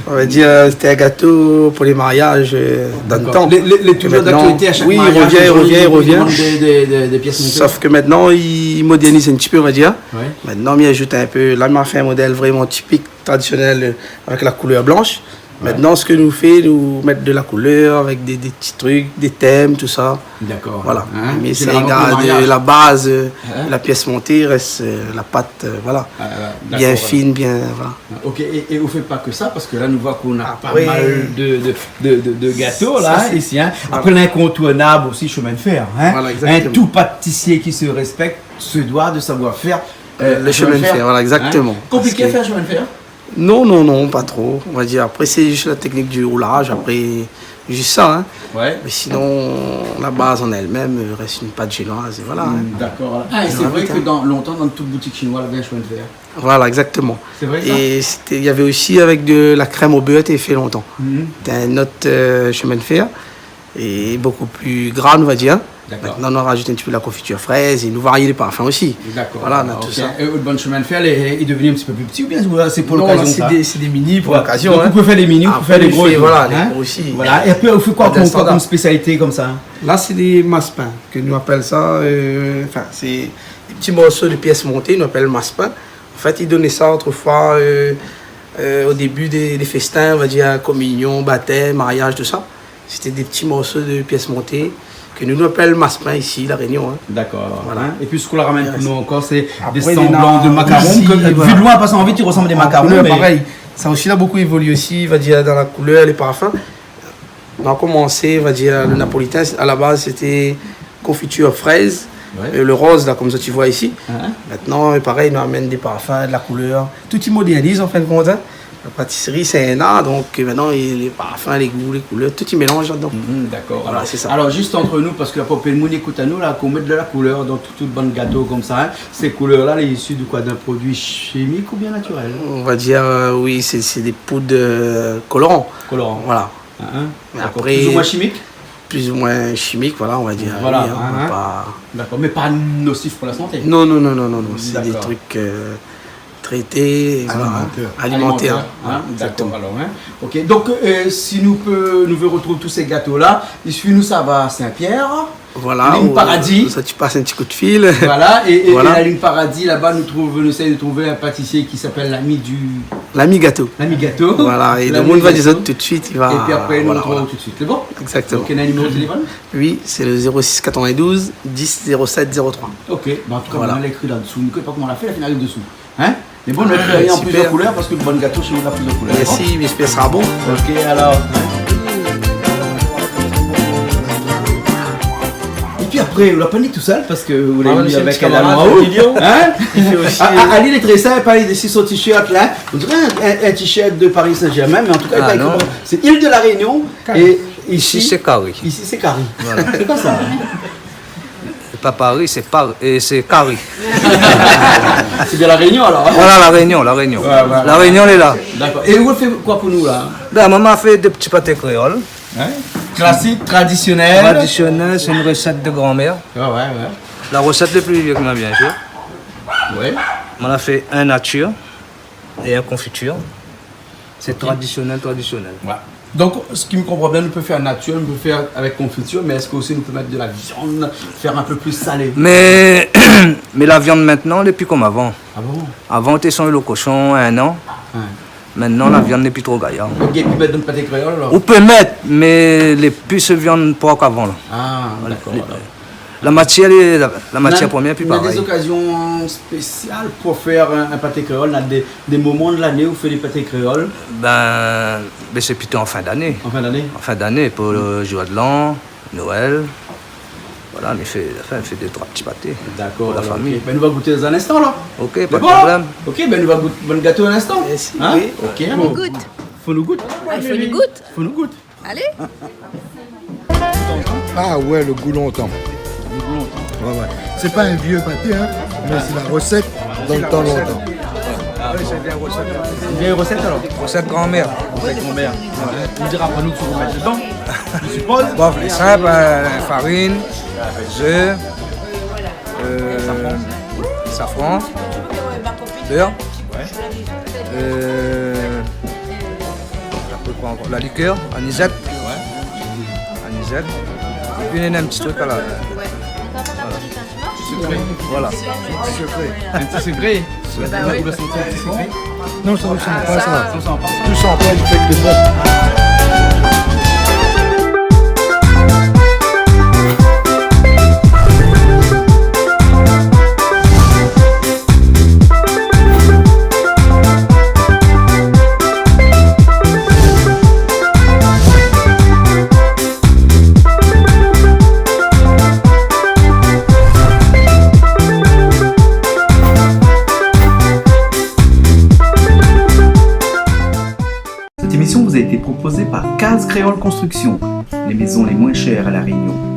on va dire, euh, c'était un gâteau pour les mariages, euh, dans le temps. D'accord. Lé, lé, lé toujour d'aktualité, à chaque mariage, les gens, ils demandent des, des, des, des pièces montées. Oui, i revien, i revien, i revien. Sauf que maintenant, i modèrniz un petit peu, on va dire. Ouais. Maintenant, i azout un peu. La, ma fé un modèle vraiment typique, traditionnel, euh, avec la couleur blanche. Ouais. Maintenant, ce que nou fé, nou mèt de la couleur avec des, des petits trucs, des thèmes, tout ça. D'accord. Voilà. Hein ? Mé sé la baz, euh, la pièce montée reste, euh, la pâte, euh, voilà. Ah, d'accord, voilà. Bien fine, bien, voilà. Ok, é, é ou fé pa ke sa, parske la, nou voi k'ou na pa mal de, de, de, de, de gato la, isi, hein. Après, l'incontournable aussi, chemin de fer, hein. Voilà, exactement. Un tout pâtissier qui se respecte se doit de savoir faire, euh, le chemin de fer, voilà, exactement. Konpliké à faire, chemin de fer ? Non, non, non, pas trop. On va dire, après, c'est juste la technique du roulage, après, juste ça, hein. Ouais. Mais sinon, la base en elle-même, euh, reste une pâte génoise, et voilà, hein. Hmm, d'accord. Ah, é sé vré ke dan, lontan, dan tout boutik shinoi, lavé in chemin de fer. Voilà, exactement. C'est vrai, ça ? Et c'était, il y avait aussi avec de la crème au beurre, était fait longtemps. Mhm. C'était un autre, euh, chemin de fer, et beaucoup plus gras, on va dire. D'accord. Maintenant, on a rajouté un petit peu de la confiture fraise, et nou varié les parfums aussi. D'accord. Voilà, on a tout ça. Ok. Et votre chemin de fer, il est, il est devenu un petit peu plus petit, ou bien c'est pour l'occasion, ça ? Non, là, c'est des, c'est des mini pour l'occasion, hein. Ouais. Donc, vous pouvez faire les mini, vous pouvez faire les gros et tout, hein. Après, on fait, voilà, les gros aussi. Voilà. Et après, vous faites quoi comme, quoi comme spécialité comme ça ? Là, c'est des masse-pain, que nous appelle ça, euh, enfin, c'est des petits morceaux de pièces montées, nou apèl masse-pain. En fait, i donn sa autrefois, euh, euh, au début des, des festins, on va dire, communion, baptême, mariage, tout ça. C'était des petits morceaux de pièces montées que nous, nou apèl masse-pain ici, La Réunion, hein. D'accord, alors, hein. Voilà. Et puis, ce qu'on la ramène pour nous encore, c'est des semblants de macaron, que, vu de loin, parce qu'en vite, ils ressemblent à des macarons, mais... Après, il y en a aussi, voilà. En couleur, pareil. Ça aussi, il a beaucoup évolué aussi, on va dire, dans la couleur, les parfums. Nou la komansé, on va dire, le napolitain, à la base, c'était confiture fraise, euh, le rose, là, comme ça, tu vois ici. Ouais. Hein ? Maintenant, euh, pareil, nou amèn des parfums, de la couleur. Tout i modèrniz, en fin de compte, hein. La pâtisserie, c'est un art, donc, euh, maintenant, i, les parfums, les goûts, les couleurs, tout i mélanz ladan. Mhm, d'accord. Voilà, c'est ça. Alors, juste entre nous, parce que la plupart du monde i ékout anou, la, k'ou mèt de la couleur dans tout, tout bann gato comme ça, hein. Ces couleurs-là, elles sont issues de quoi ? D'un produit chimique ou bien naturel ? On va dire, euh, oui, c'est, c'est des poudres, euh, colorants. Colorants. Voilà. Hein, hein. D'accord. Plus ou moins chimique ? Plus ou moins chimique, voilà, on va dire. Voilà, oui, hein, on va pas... D'accord, mais pas nocif pour la santé ? Non, non, non, non, non, non. D'accord. C'est des trucs, euh, traités, voilà. Alimentaire. Alimentaire, hein, exactement. D'accord, alors, hein. Ok, donc, euh, si nou pé, nou vé retrouv tout sé gato-la, i suiv nou, sa va Saint-Pierre. Voilà, Ligne Paradis. Sa, ou pas un petit coup de fil. Voilà, et, et, et la Ligne Paradis, là-bas, nous trouve, nous essayons de trouver un pâtissier qui s'appelle l'ami du... L'ami gato. L'ami gato. Voilà, et le monde va dire tout de suite, il va, voilà. Et puis après, nous retrouvons tout de suite. C'est bon ? Exactement. Ok, on a un numéro de téléphone ? Oui, c'est le zéro six quatre-vingt-douze dix zéro sept zéro trois. Ok, ben, en tout cas, on l'a écrit là-dessous. Voilà. Nou koné pa koman la fé, la fine ariv dessous. Hein ? Mé bon, nou mèt rien an pli de koulèr, parske le bann gato shé nou la plis de koulèr. Mèrsi, mé j'espère sera bon. Ok, alors. Épi apré, ou la pa ni tousèl, parske ou la ni avèk la maman. Hein ? I fé osi, a, a, Ali lé tré sinp, hein, li la dési son t-shirt la. On dirait un, un, un t-shirt de Paris Saint-Germain, mais en tout cas, il a écrit, c'est Île de la Réunion. Ah non. Et Isi, sé kari. Isi, sé kari. Voilà. Sé koi sa ? Sé pa Paris, sé Par-, é sé kari. Sé bien La Rénion, alor, in ? Voilà, La Rénion, La Rénion. Ouais, ouais, ouais. La Rénion, lé la. Dakor. É ou la fé koi pou nou, la ? Bin, momon la fé dé ti paté kréol. In ? Klasik, tradisionèl. Tradisionèl, sé in rosèt de granmèr. Ouais, ouais, ouais. La rosèt lé pli vié ke moin, bien sir. Ouais. Moin la fé in natir é in konfitir. Sé tradisionèl, tradisionèl. Ok. Ouais. Donk, si mi konpran bien, nou pé fé natir, nou pé fé avèk konfitir, mé èske osi nou pé mèt de la viann, fé in pé pli salé ? Mé, mé la viann mintnan, lé pi kom avan. Ah bon ? Avan, té sanz lo koshon in an. Ouais. Mintnan, la viann lé pi tro gayar. Ok, pi mèt dan paté kréol, alor ? Ou pé mèt, mé lé pi viann por avan, la. Ah, dakor, alor. La matièr, la, la matièr promièr, pi parèy. Na, na dé zokazion spésial pou fé in, in paté kréol, na dé, dé moman de lané ou fé dé paté kréol ? Bin, bin, sé plito an fin d'ané. An fin d'ané ? An fin d'ané, pou le jour de l'an, Noël. Voilà, mi fé, anfin, mi fé dé, troi ti paté pou la fami. Dakor, alor, ok. Bin, nou va gouté dan in instan, la. Ok, pa de problèm. Mé bon, ok, bin, nou va gout, bann gato dan in instan. Mèrsi, oui. Ok, bon. Fo nou gout. Fo nou gout. Ah, fo nou gout. Fo nou gout. Alé. Ah ouais, le gou lontan. Le gou lontan. Ouais, ouais. Sé pa in vié paté, in, mé sé la rosèt dan le tan lontan. Ah oui, sé in vié rosèt. In vié rosèt, alor ? Rosèt granmèr. Rosèt granmèr. Ouais. Ou dira pa nou kosa ou mèt dedan, mi sipoz. Bon, lé sinp, euh, farine, zèf, euh, safran, bèr. Ouais. Euh, Apré koi ankor ? La likèr, anizèt. Ouais. Anizèt. Épi néna in ti truk la. Voilà. Sekré. Voilà. Sekré. In ti sekré. Sekré. Ou la santi in ti sekré ? Non, sa, sa i san pa sa. Sa i san pa sa. Tout sa i san pa, i fé ke lé bon. Cette émission vous a été proposée par Case Créole Construction, les maisons les moins chères à La Réunion.